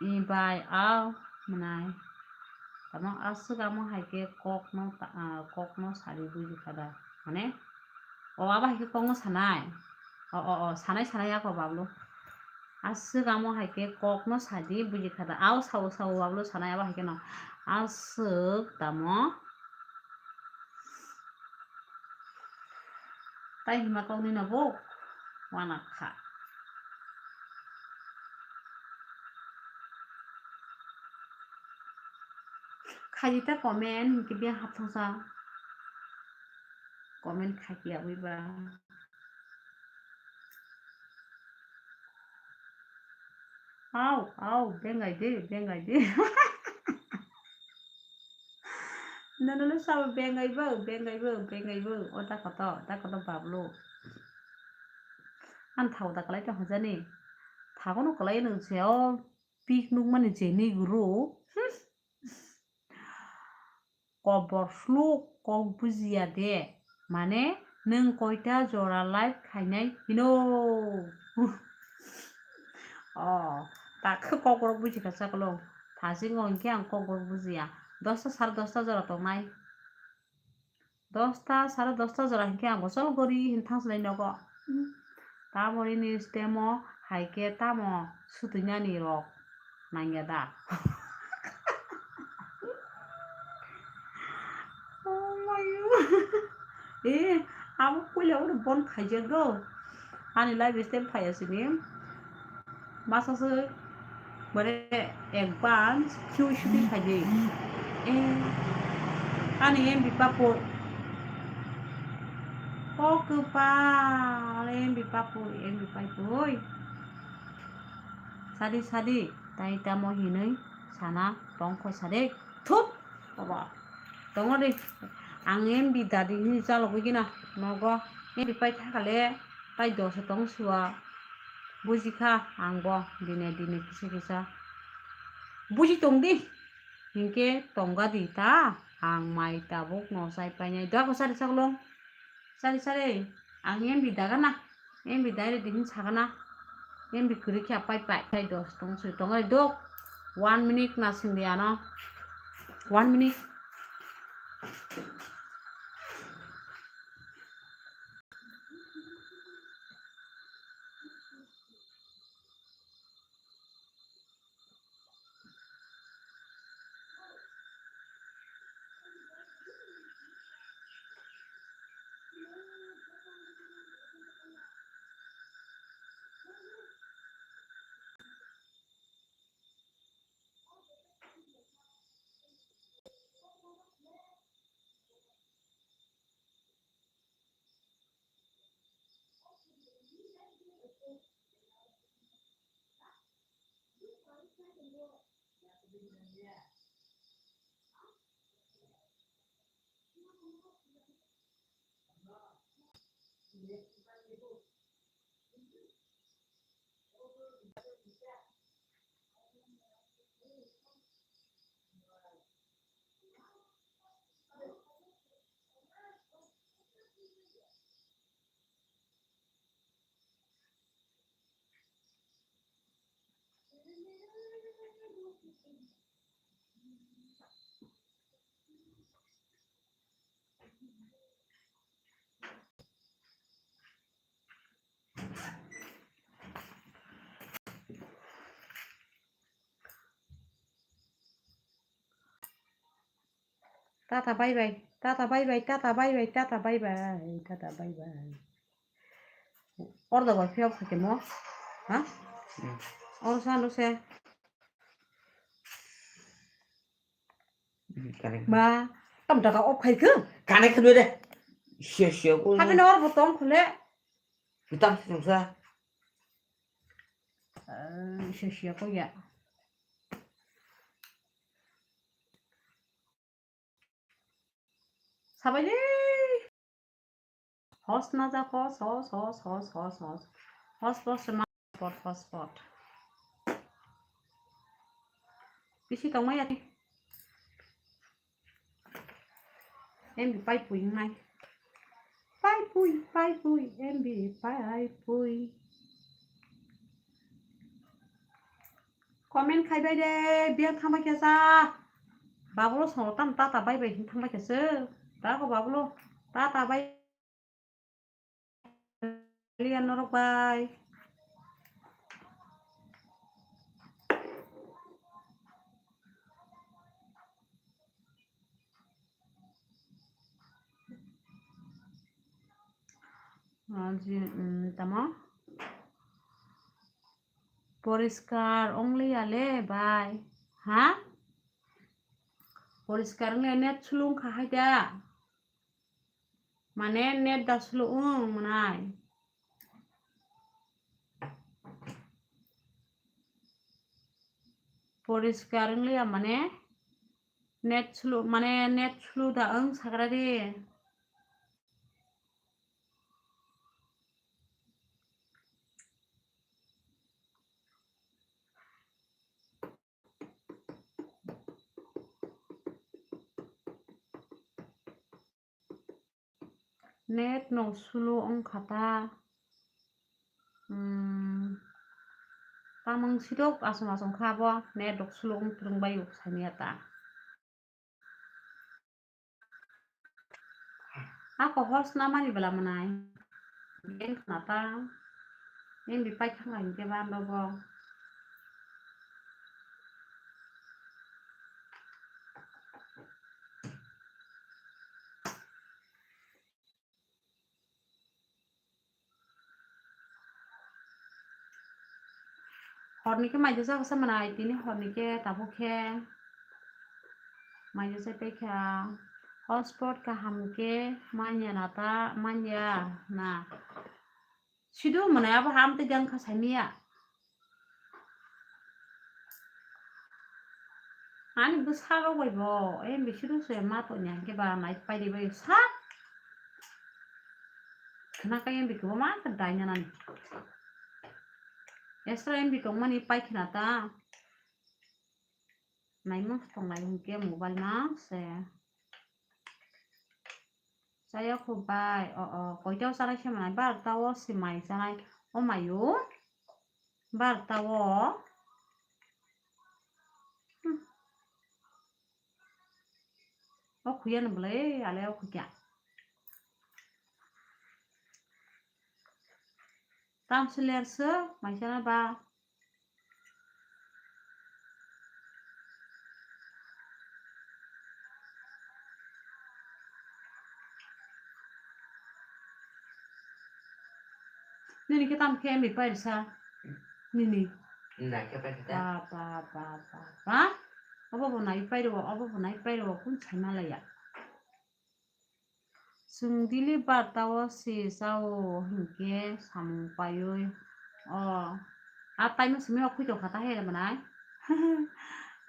I bai au mwnai. Tamo aswk amo hai khe kokno ta-, ah, kokno sadi buji kha da. Mane? O abo hai khe kokno sanai. O, o, o, sanai, sanai ako bablu. Aswk amo hai khe kokno sadi buji kha da. Au sao, sao bablu sanai abo hai khe no. Aswk tamo. Tai hima kokni no bo wana kha. Khaidi ta comment hinkhe biyang hapthangsa comment khaiya wi ba. Au, au, bengai de, bengai de. Nono le sabo bengai bo, bengai bo, bengai bo. O da koto, da koto bablo. Ang thao da kalai tong hojani. Thago no kalai nung se o pik nuk mani je ni guru. Kobor sluk kok bujiya de. Mane, nwng koita jora live khainai hino? O, takhe kokborok buji kha saklo. Thasing o hinkhe ang kokborok bujiya. Dosta sare dosta jora tongnai. Dosta, sare dosta jora hinkhe ang bosol gori hin thangsinai nogo. Tamoni ni stemo hai khe tamo sutuinani rok nangya da. Oh my God. Eh, abo puila oro bon khaijak do. Ani live stem phaiya sini. Masa se bore advance Q shooting khaidi. Eh, ani M B papo. O kwpal, M B papo, M B paipoi. Sadi, sadi, tai tamo hinui sana tongkho sadi. Thup, baba. Tongo de. Ang M B dadi hinui chalogwi gina. Nogo. M B pai thakale. Tai dosa tong suwa. Buji kha ang bo dine dine kisa kisa. Buji tong di. Hinkhe tongga di ta. Ang mai tabuk no chai painai. Dako sari saklong. Sari sari. Ang M B dagana. M B dai re dihin sagana. M B kwrwi khe pai pai. Tai dos tong sui tong ai dok. One minute na sing di ano. One minute. Tata bye bye, tata bye bye, tata bye bye, tata bye bye, tata bye bye. Order bai phiyok khaikhe mo, ha? Hmm. Oro salo se. Hmm, connect. Ba, tam daga off khaikhe? Connect khwlai de. Sio, sio, ko. Habino oro bo tong khwle. Tam sungsa. Ah, sia sia ko ya. Sabai de. Hos na ja hos, hos, hos, hos, hos, hos. Hos, hos, se ma pot, hos, pot. Bisi tongmai ya. M B pai pui nai. Pai pui, pai pui, M B pai pui. Comment khai bai de, biya thangbai khe sa. Babulo songo tam tata bai bai hin thangbai khe se. Ta ko babulo tata bai. Lian norok bai. Ah, ji, mm, tamo? Poriskar ongliya le bai. Ha? Poriskar ongliya net sulung kha hai da. Mane net da sulu wng mwnai. Poriskar wng liya mane net sulu, mane net sulu da wng sagra di. Net no slow wngkha ta. Hmm. Tamung sidok asong asong kha bo net rok slow wng twrwng bai o sani ya ta. Ako hos na mani bela manai. Beng khna ta. Beng bi pai thang lai ke ban bo. Horni khe maijak jak sa manai, tini horni khe tabuk khe maijak sai paikha. Hotspot kaham khe manya na ta, manya na. Sidu mwnai abo ham tei jang kha saimanya. Ani bwsa rok bai bo, eh, bisi rok se ma tongya hwnkhe ba nai pai di bai sak. Khna kai M B kwbangma khe dai nani. Extra M B tongmani pai khna ta. Naimung tong lai hwnkhe mobile mang se. Chaya khu bai, o, o, koita o chanai se manai, barta o se mai chanai, o mai o, barta o. Hmm. O khuya ni bwlai, ale o khukya. Tam se ler se, mai chanai ba. Nini khe tam khe M B pai rwsa? Nini? Nai khe pai khe ta. Ba, ba, ba, ba, ba. Obo bo nai pai rwo, obo bo nai pai rwo, kun sai ma laiya. Chwng daily barta o se chao hinkhe samung paiwi. O, a time o simi o khwito kha ta he manai.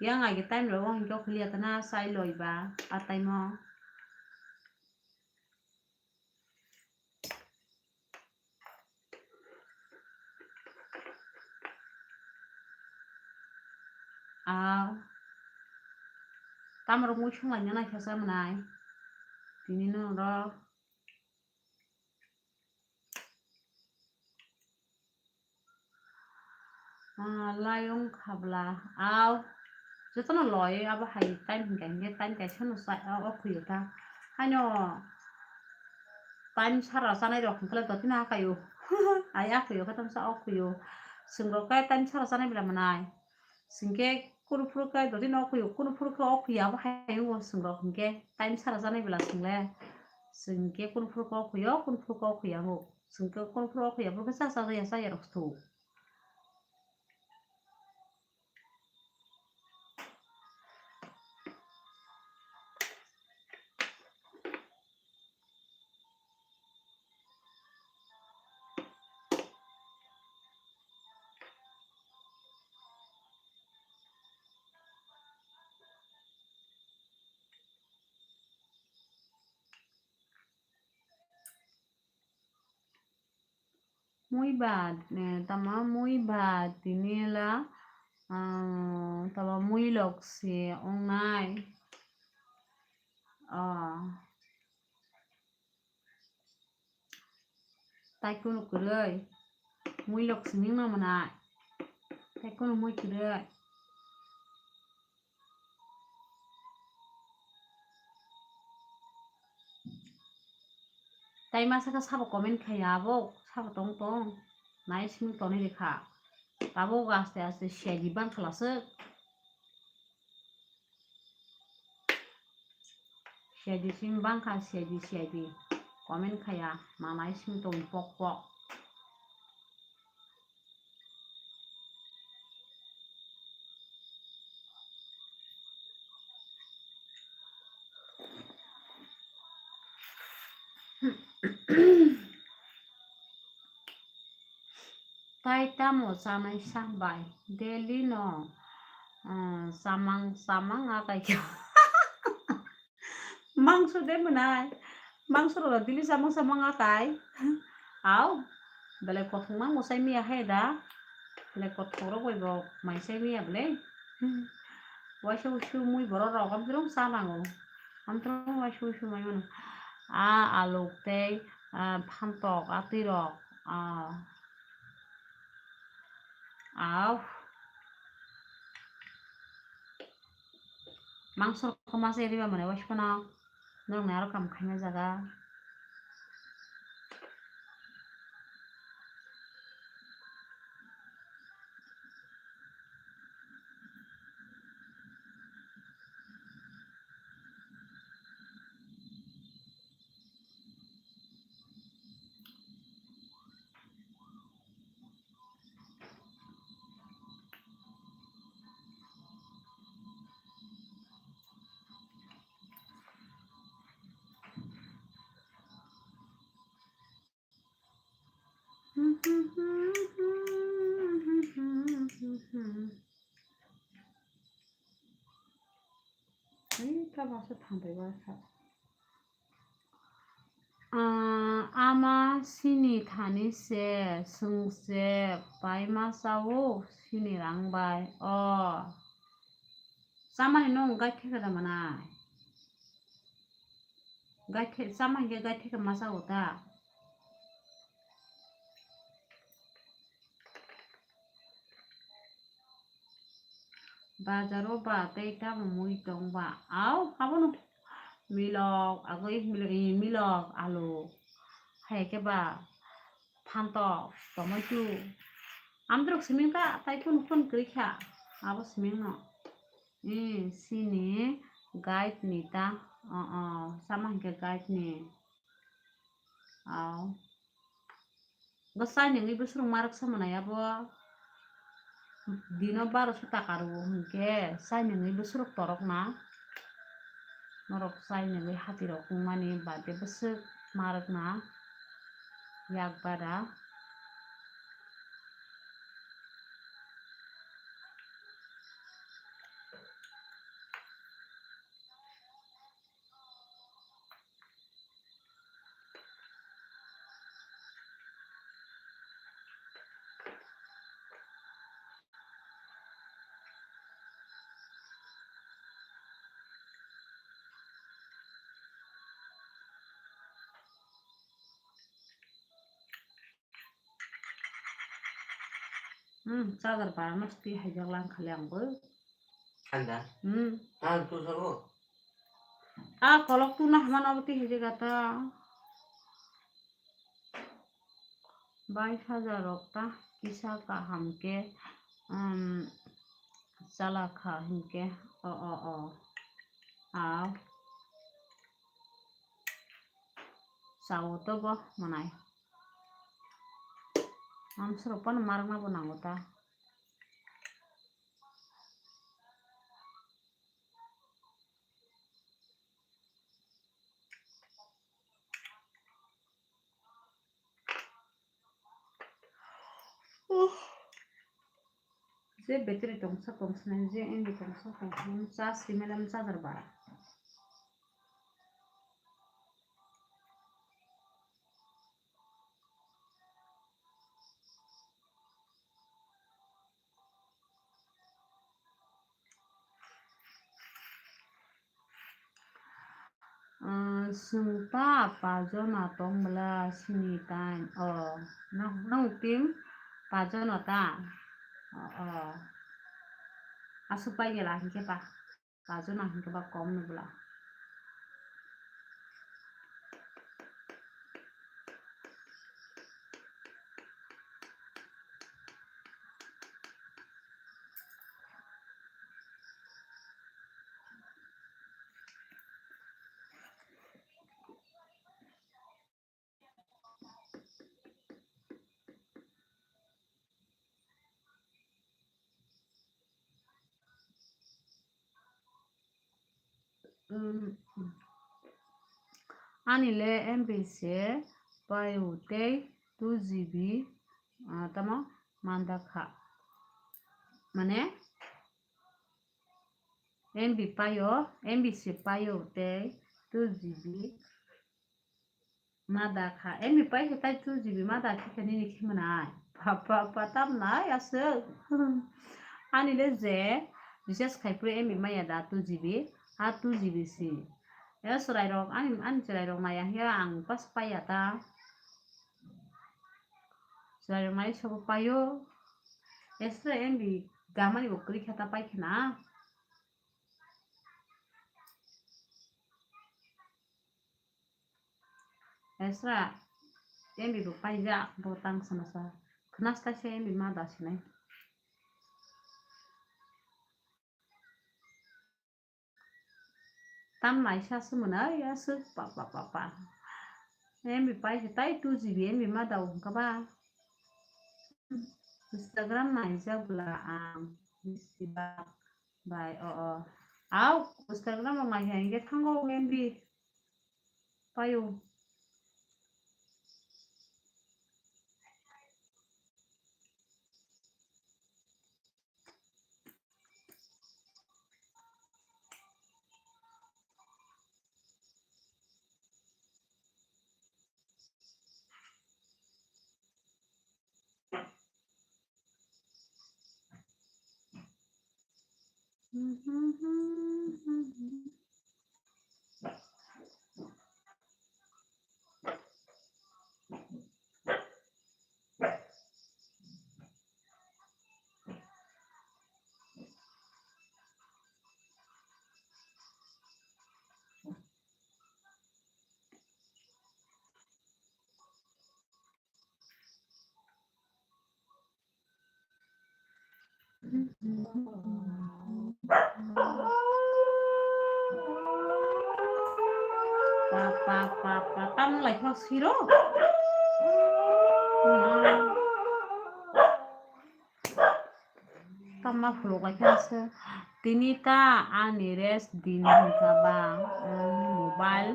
Yang age time rok o hinkhe o khwliya ta na chai loi ba a time o. Ah, tamrok muisung laina naikha sa manai. Tini norok. Ah, layong khabla. Au. Jotono loi, abo hai time hinkha hinkhe time kaisa no cha-, o, o khuyo ta. Haino time sara chanai rok hinkhe dotino akhai o. Ai akhai o khe tamsa o khuyo. Chwng rok khe time sara chanai bela manai. Chwng khe kunu phuru khe dotino o khuyo, kunu phuru khe o khuya abo hai o chwng rok hinkhe time sara chanai bela chwng le. Chwng khe kunu phuru khe o khuyo, kunu phuru khe o khuya o. Chwng khe kunu phuru o khuya, phuru khe cha cha ya cha ya rok thu. Mui ba, eh, tamo mui ba tini la, ah, tamo mui lok se wngnai. Oh. Tai kunu kwrwi. Mui lok sini wngna mwnai. Tai kunu mui kwrwi. Tai masa khe sabo comment khai ya abo, sabo tong tong. Nai simi toni rikha. Tabuk aste aste C I D bang khalaswk. C I D simi bang kha, C I D, C I D. Comment khai ya, manai simi tong pok pok. Tai tamo chanai sa bai? Daily no, ah, chamang, chamang akai khe. Mangso de mwnai. Mangso rok daily chamang chamang akai. Au. Belai kothok mang bo sai miya hai da. Belai kothok rok bai bo mai sai miya belai. Waisa uisu mui borok rok amtwrwng cha nango. Amtwrwng waisa uisu mai mano. A aluk tei, ah, phantok, a twi rok. Ah. Au. Mangso rok ma se riba mane waisa phano. Norok ni aro kam khaina jaga. Ai, ta masa thangbai ba sa. Ah, ama sini thani se, swng se, pai ma sao, sini rang bai. Oh. Chamani nwng gai theka da manai? Gai the-, chama hinkhe gai theka ma sao ta? Bazaro ba tei tamo mui tong ba? Au, abono milok, agoi milok, i milok, alu. Hai khe ba phantok, tomato. Amtwrwk siming ta, tai kunu kunu kwrwi kha, abo siming no. I, sini guide ni ta, o, o, sama hinkhe guide ni. Au. Bo chai nangwi bwswrwng ma rwksa mwnai abo. Dino baroso taka rwo hinkhe chai nangwi bwswrwk torok na. Norok chai nangwi hati rok wngmani baade bwswk ma rwkna yak bara. Hmm, charger bara masti haijak lang khali ang bo. Anda? Hmm. Ah, tu sabo? Ah, kolok tu nah mana abo ti haijak ata. Bai hajar rok ta kisa kaham ke, um, chala kha hinkhe. O, o, o. Au. Sao to bo manai. Amsoro pano marwkna bo nango ta. Oh. Je battery tongsa tongsa nai, je indi tongsa tongsa nai, charge rimani charger bara. Chwng ta pajona tong bwla sini time. O, nang, nang team pajona ta? O, o. Aswk pai gela hinkhe pa. Pajona hinkhe ba kom no bwla. Ani le M B se paio tei two G B, ah, tamo manda kha. Mane M B paio, M B se paio tei two G B. Ma da kha, M B pai khe tai two G B ma da khe khe nini khe mwnai. Pa, pa, pa, tam nai aswk. Ani le je recharge khai phuru M B maya da two G B, a two G B si. E chwrai rok, ani, ani chwrai rok naya hiya ang pas paya ta. Chwrai rok nai sobo paio. Extra M B gamani bo kwrwi kha ta pai khe na. Esra, M B bo paijak, bo tang sana sa. Khnas ta se M B ma da sinai. Tam nai sa se mwnai, ya se pa, pa, pa, pa. M B pai se tai two G B M B ma da wngkha ba. Instagram naijak bwla ang, bisi ba. Bai, o, o. Au, Instagram rok nai hai hingke thango M B. Payo. Pa, pa, pa, pa, tamo lai phano siro. Tamo khuluk lai phano se. Tini ta ani rest din hwnkha ba, ani mobile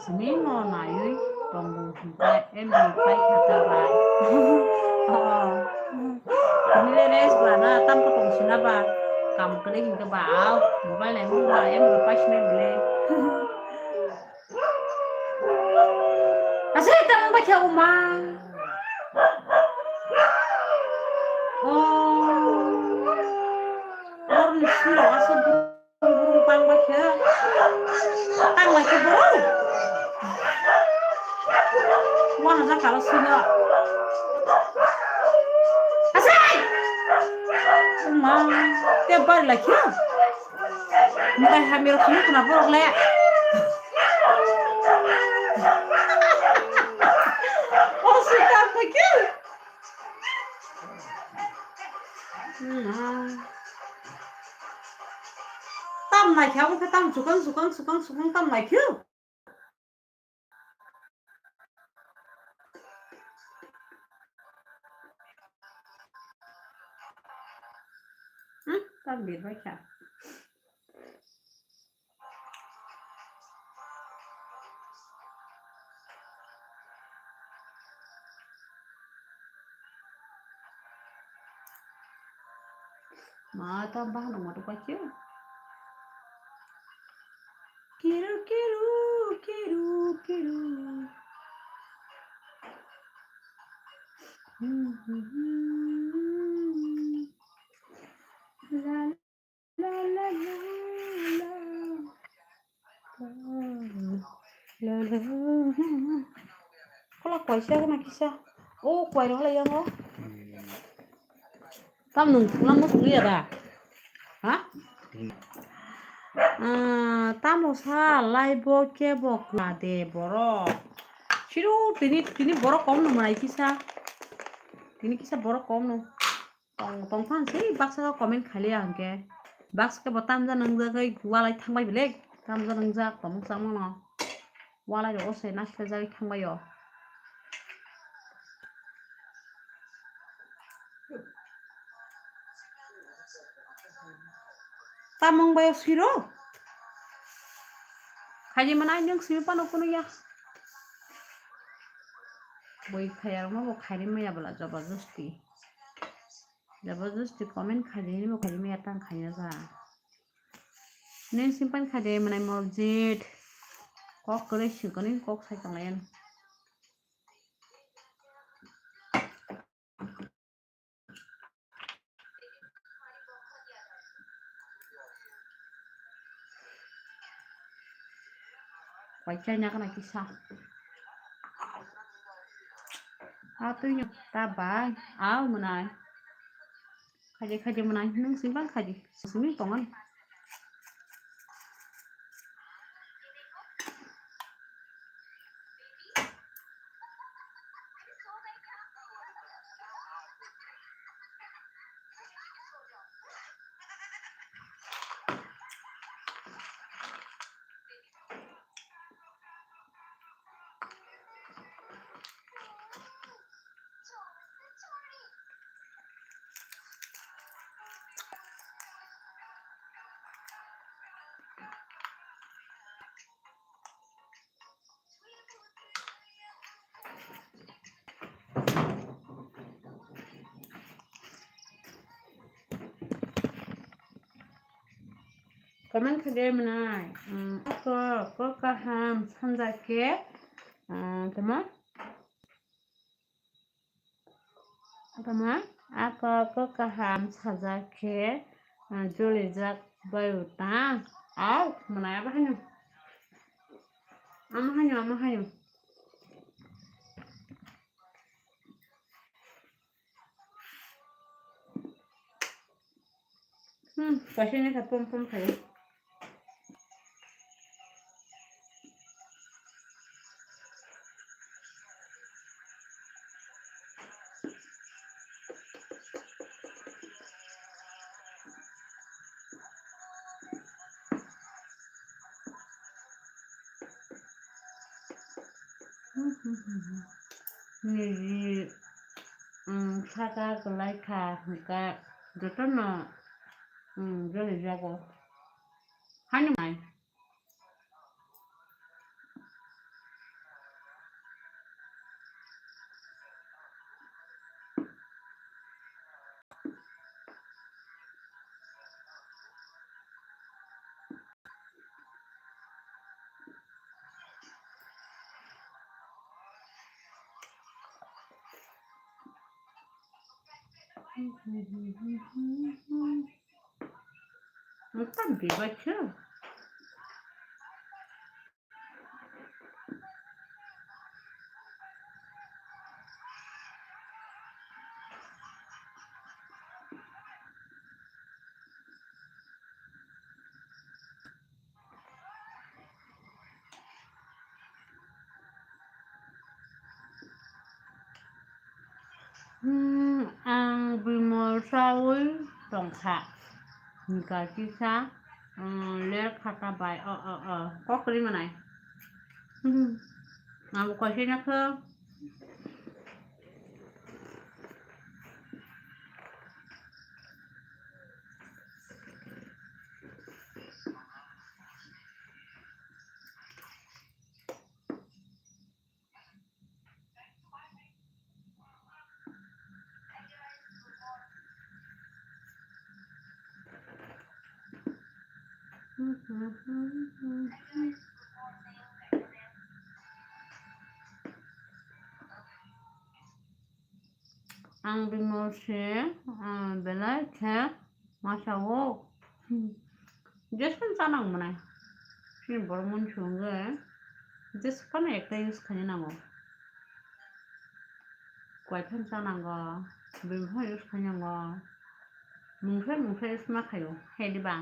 simi no naiwi tongo hwnkha M B pai kha ta bai. Oh. Tini le rest ba na tam ko tong sina ba kam kwrwi hwnkha ba au mobile nai mung ba M B pai sina bile. Asai tamo ba kya uma. Oh. Or ni siro aso burung burung pang ba kya. Tang ba kya burung. Wana ja kala sino. Asai. Uma. Te bar la kya. Mbai hamir khunu khuna borok le. O sita khaki. Tam nai khe, abo khe tam sukang, sukang, sukang, sukang tam nai khe. Hmm, tam bir bai kha. Ma, tam bahano ma to pachi. Kiru, kiru, kiru, kiru. La, la, la, la, la. Kola kwaisa gana kisa. O kwai rok lai yango. Tam nung thunglang mo thungya da? Ha? Ah, tamo sa live bo kebo kla de borok. Siru tini, tini borok kom nung manai kisa. Tini kisa borok kom nung. Tong, tong phan sei baksa o comment khaili ang khe. Baksa khe bo tamja nwngjagwi walai thangbai belek. Tamja nwngjak tongmung changmano. Walai rok o se naisle jagwi thangbai o. Tamung bai o siro. Khaidi manai nwng simi pano kunu ya. Boi khaya rok no bo khaini maya bwla jabardasti. Jabardasti comment khaidi hini bo khaidi maya tang khaya ja. Nwng simi pan khaidi manai mosjid. Kok kwrwi sikoni kok sai tonglayan. Waisa nya kana kisa. A twi no ta bai. Au mwnai. Khaidi khaidi mwnai. Nwng simi pan khaidi. Simi tongan. Comment khaidi mwnai. Ako, kok kaham sanjak khe, ah, tamo? Tamo? Ako, kok kaham sajak khe, ah, jolijak bai uta. Au, mwnai abo haino. Amo haino, amo haino. Hmm, kaisa ni kha pom pom khai. Niji, um, saka kwlai kha hwnkhe jotono, um, jolijago. Haino mai. Tam bibacho. Hmm, ang bimol sawi tongkha. Hingka kisa, hmm, ler khata bai, o, o, o, kok ri manai. Hmm, ang bo kaisa nakho. Ang bimol se, ah, belai khe masa o. Hmm. Jesan chanang mwnai. Chini borok mani songwi. Just phano ekta use khaina nango. Kwai phano cha nango, bwrwi phano use khai nango. Mungsa mungsa use ma khaio, hai diba?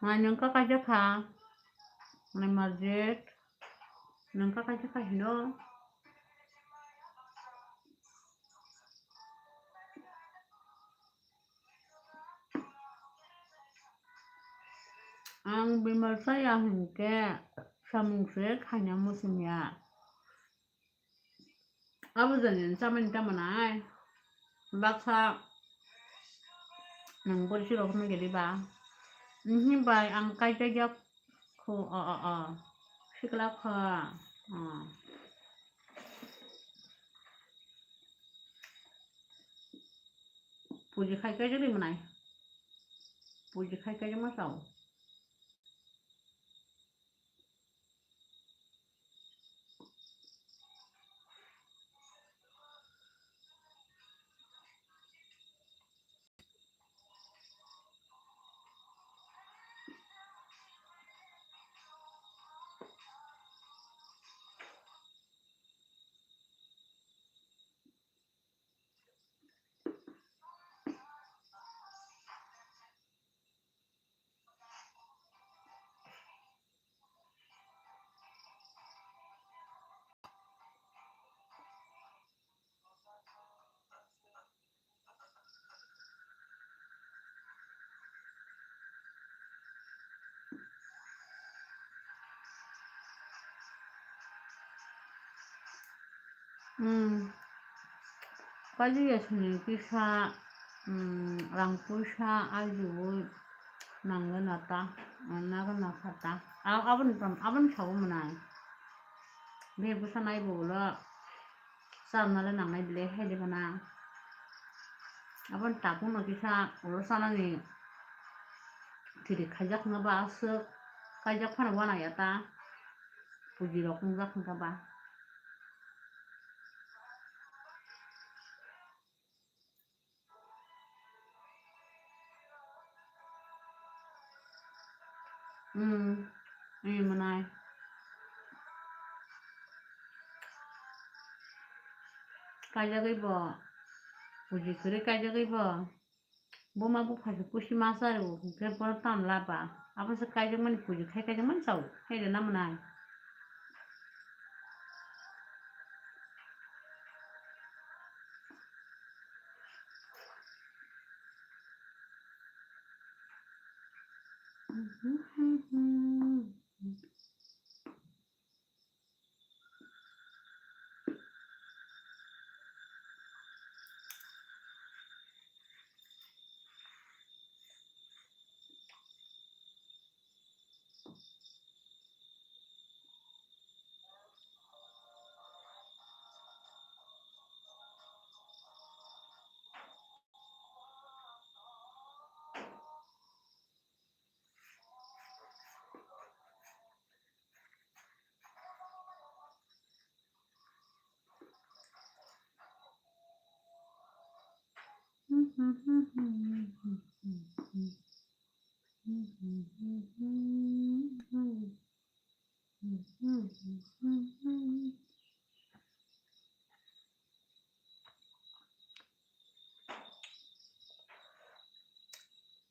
Nai nwng kha kaisa kha. Nai marjet. Nwng kha kaisa kha hino. Ang bemar chaya hinkhe samung se khaina muchungya. Abo jani chamani tamo nai. Baksa nwng borsi rok hwnwi geliba. Nhi bai ang kaijak yak khu, o, o, o. Sikla kha. O. Puji khai kaijak ri mwnai. Puji khai kaijak ma sao. Hmm. Kaisa yasni kisa, hmm, rang puisa ajiui nangwi nata, nagwi nakha ta. Ab-, aboni tong, aboni sabo mwnai. Bini bwsa naibo ulo charwna le nangnai bile hai de bana. Aboni tabukno kisa ulo chanani thiri khaijak hwnba aswk kaijak phano uanai ya ta. Puji rok wngjak hwnba. Hmm, eh, mwnai. Kaijagwi bo, puji kwrwi kaijagwi bo. Buma bupha se kusi ma chari o, hwnkhe bono tamo laba. Abo se kaijakmani puji khai kaijakmani chao, hai rwna mwnai.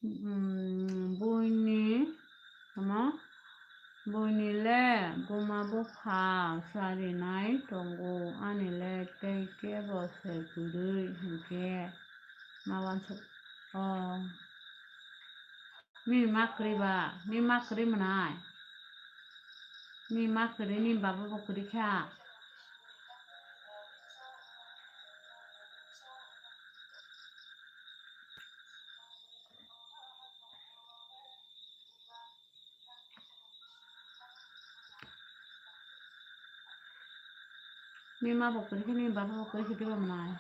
Hmm, buini, tamo? Buini le buma bupha charinai tongo, ani le tei kebo se kwrwi hinkhe ma uansuk o. Nini ma kwrwi ba, nini ma kwrwi mwnai. Nini ma kwrwi, nini baba bo kwrwi kha. Nini ma bo kwrwi khe, nini baba bo kwrwi khe, tei bo mwnai.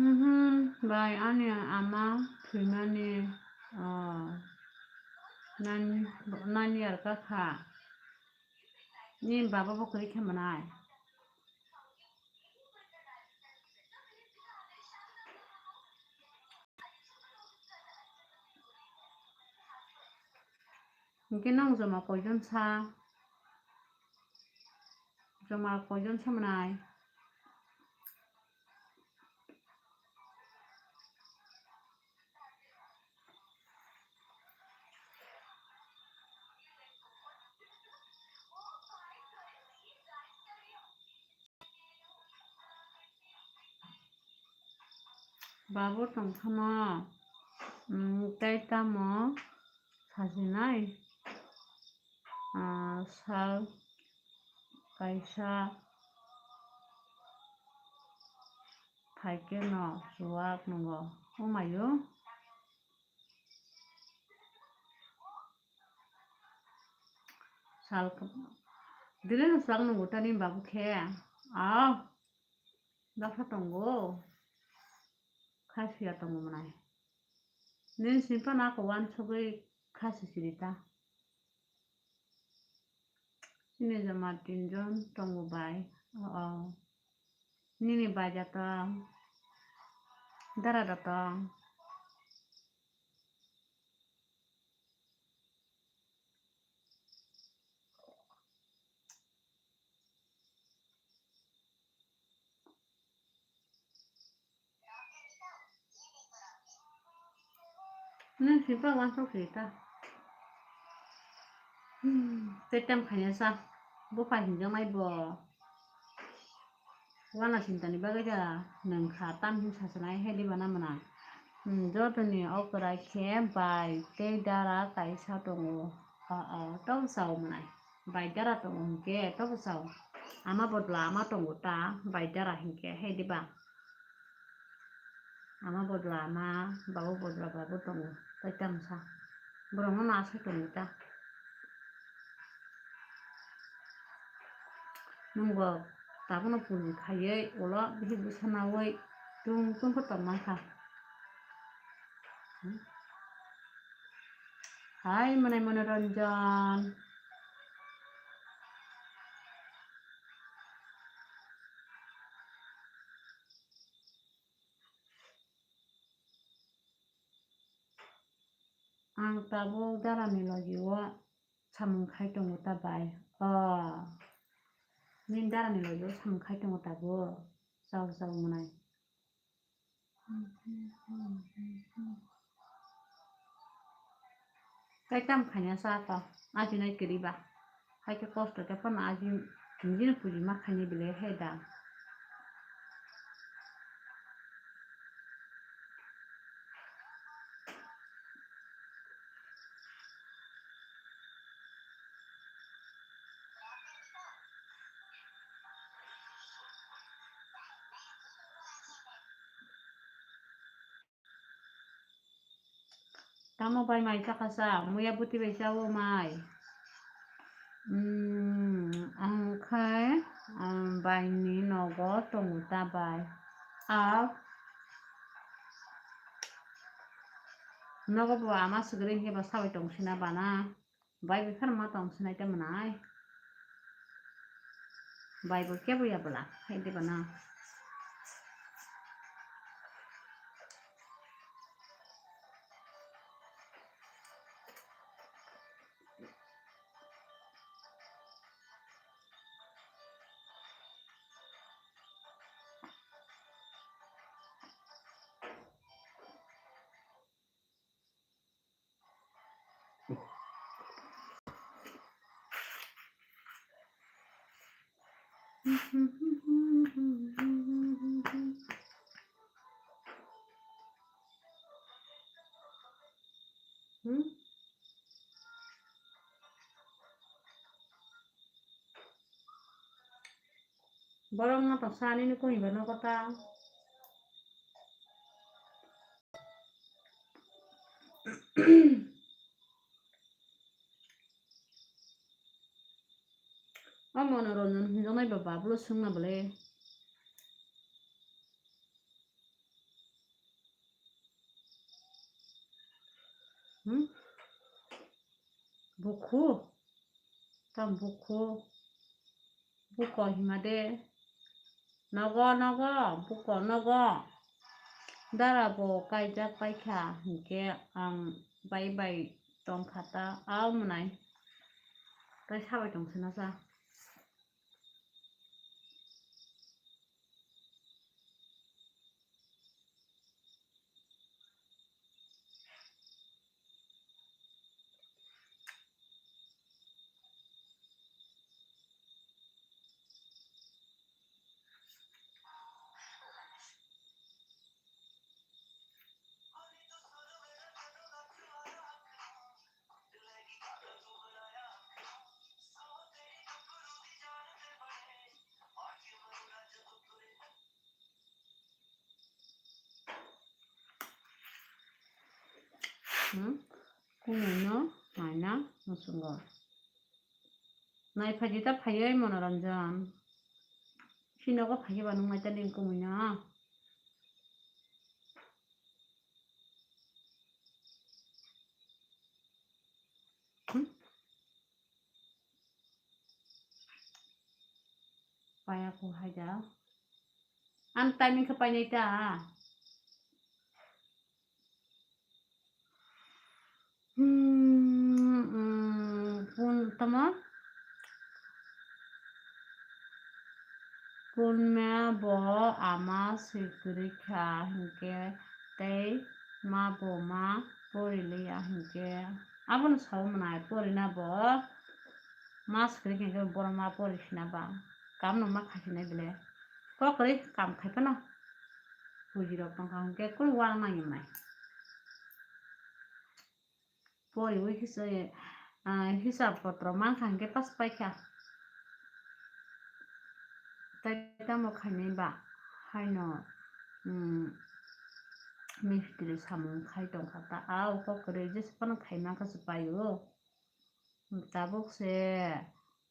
Mhm, bai, ani ama thwimani, ah, nine, nine year kakha. Ni baba bo kwrwi khe mwnai. Hinkhe nwng joma koijon sa? Joma koijon sa mwnai? Babu tongphano, mm, tei tamo sajinai, ah, sal kaisa phaikhe no chuwak nungo. Omayo sal, dile no chuwak nungo tani babu khe. Ah. Dopha tongo, kha suya tongo mwnai. Nini simi phano ako uansugwi kha sisiri ta. Chini joma tinjon tongo bai. O, o. Nini bai da tong, dara da tong. Nini simi phano uansuk siri ta. Hmm, tei tam khaina sa. Bupha hinjaknai bo. Uana sintani bagwi da nwng kha, tam hin sasanai, hai diba na mwnai? Hmm, jotoni okra khe bai tei dara kaisa tongo. O, o, tobo chao mwnai. Bai dara tongo hinkhe tobo chao. Ama bodla ama tongo ta, bai dara hinkhe, hai diba? Ama bodla ama, babu bodla babu tongo, tei tamsa. Borokno no asai tongo ta. Nwng bo tabukno puri khaiwi ulo bihik bwsa naui tung tung khe tongma kha. Hai mwnai Monoranjan. Ang tabuk darani logi o samung khai tongo ta bai. O, nini darani logi o samung khai tongo tabuk. Chao chao mwnai. Tei tam khaina sa to, ajinai kwrwi ba. Hai khe kosto khe phano ajin, nini puji ma khainai belai hai da. Tamo bai mai chakha sa, muya buti bai chao mai. Hmm, ang khai, um, bai ni nogo tongo ta bai. A nogo bo ama swkre hinkhe bo sabai tong sina bana. Bai bai phano ma tong sinai tamo nai. Bai bo kebo ya bwla, hai de bana. Hmm? Borok no to sani ni koi ba nogo ta. O Monoranjan hinjaknai ba Bablo swngna bwle. Hmm? Bukhu? Tam bukhu? Buko hima de. Nogo, nogo, buko nogo. Dara bo kaijak paikha, hinkhe ang bai bai tongkha ta, a mwnai. Tai sabai tongse na sa. Hmm? Kumui no naina muchungo. Nai phaidi ta phaiwi Monoranjan. Sinogo phaiwi ba nung nai ta ning kumui no. Hmm? Paya ko hai da. Ang timing khe painai ta. Hmm, hmm, pun tamo? Punma bo ama swi kwrwi kha hinkhe tei ma bo ma pori liya hinkhe abono sao mwnai porina bo ma swkang khe borok ma pori sina ba kam no ma khai sinai bile kok kwrwi kam khai phano buji rok tong kha hinkhe kunu uanang nangya mwnai poriwi kisa hisab potro mankha hinkhe pass paikha. Tai tamo khainai ba haino mistri samung khai tongkha ta a uko kwrwi jesa phano khaima khe se paio. Tabuk se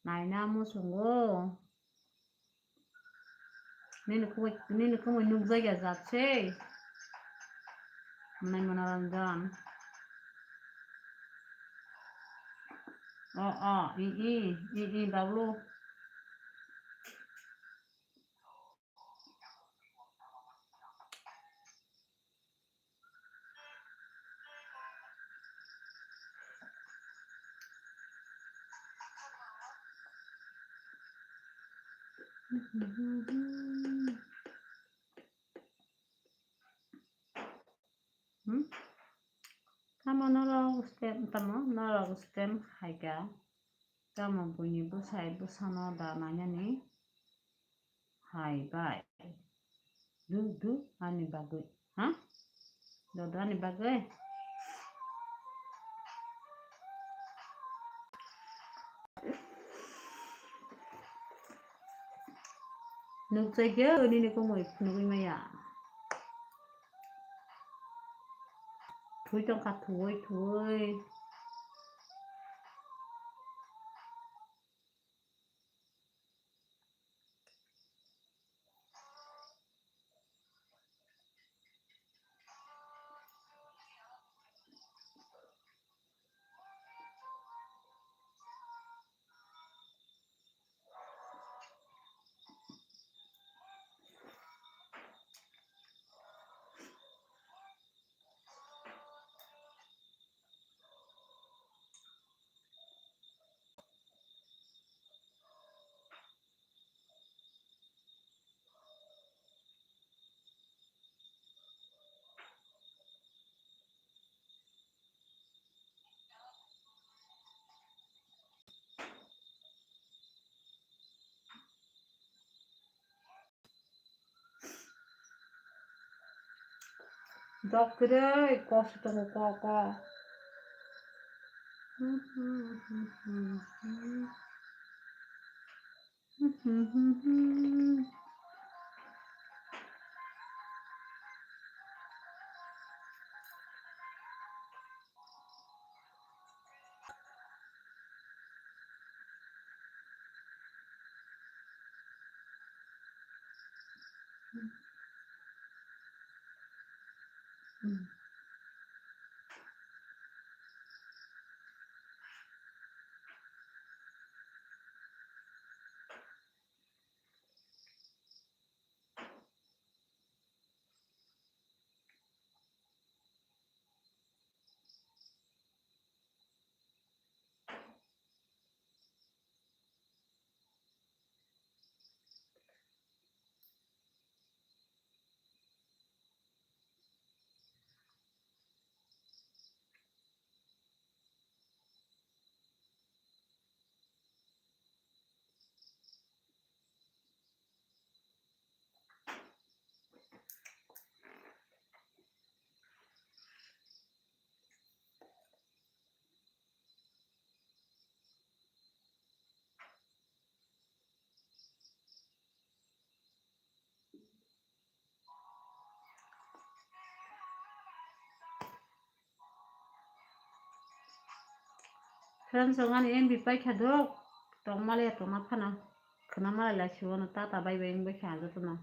naina muchungo. Nini kumui nini kumui nukjakya jat se. Nai Monoranjan. O o i i i i bablu. Hmm? Tamo norok stem tamo norok stem haika. Tamo buini bwsai bwsano da nainani hai bai. Du du ani bagwi. Ha? Dodo ani bagwi. Nukjakya nini kumui nugwi maya. Thui tongkha thuwi thuwi. Dok kwrwi kok se tongo kok kok. Friends rok ani M B paikha dok, tongmale tongma phano, khwnamale lai siwono tata bye bye wngbaikha jotono.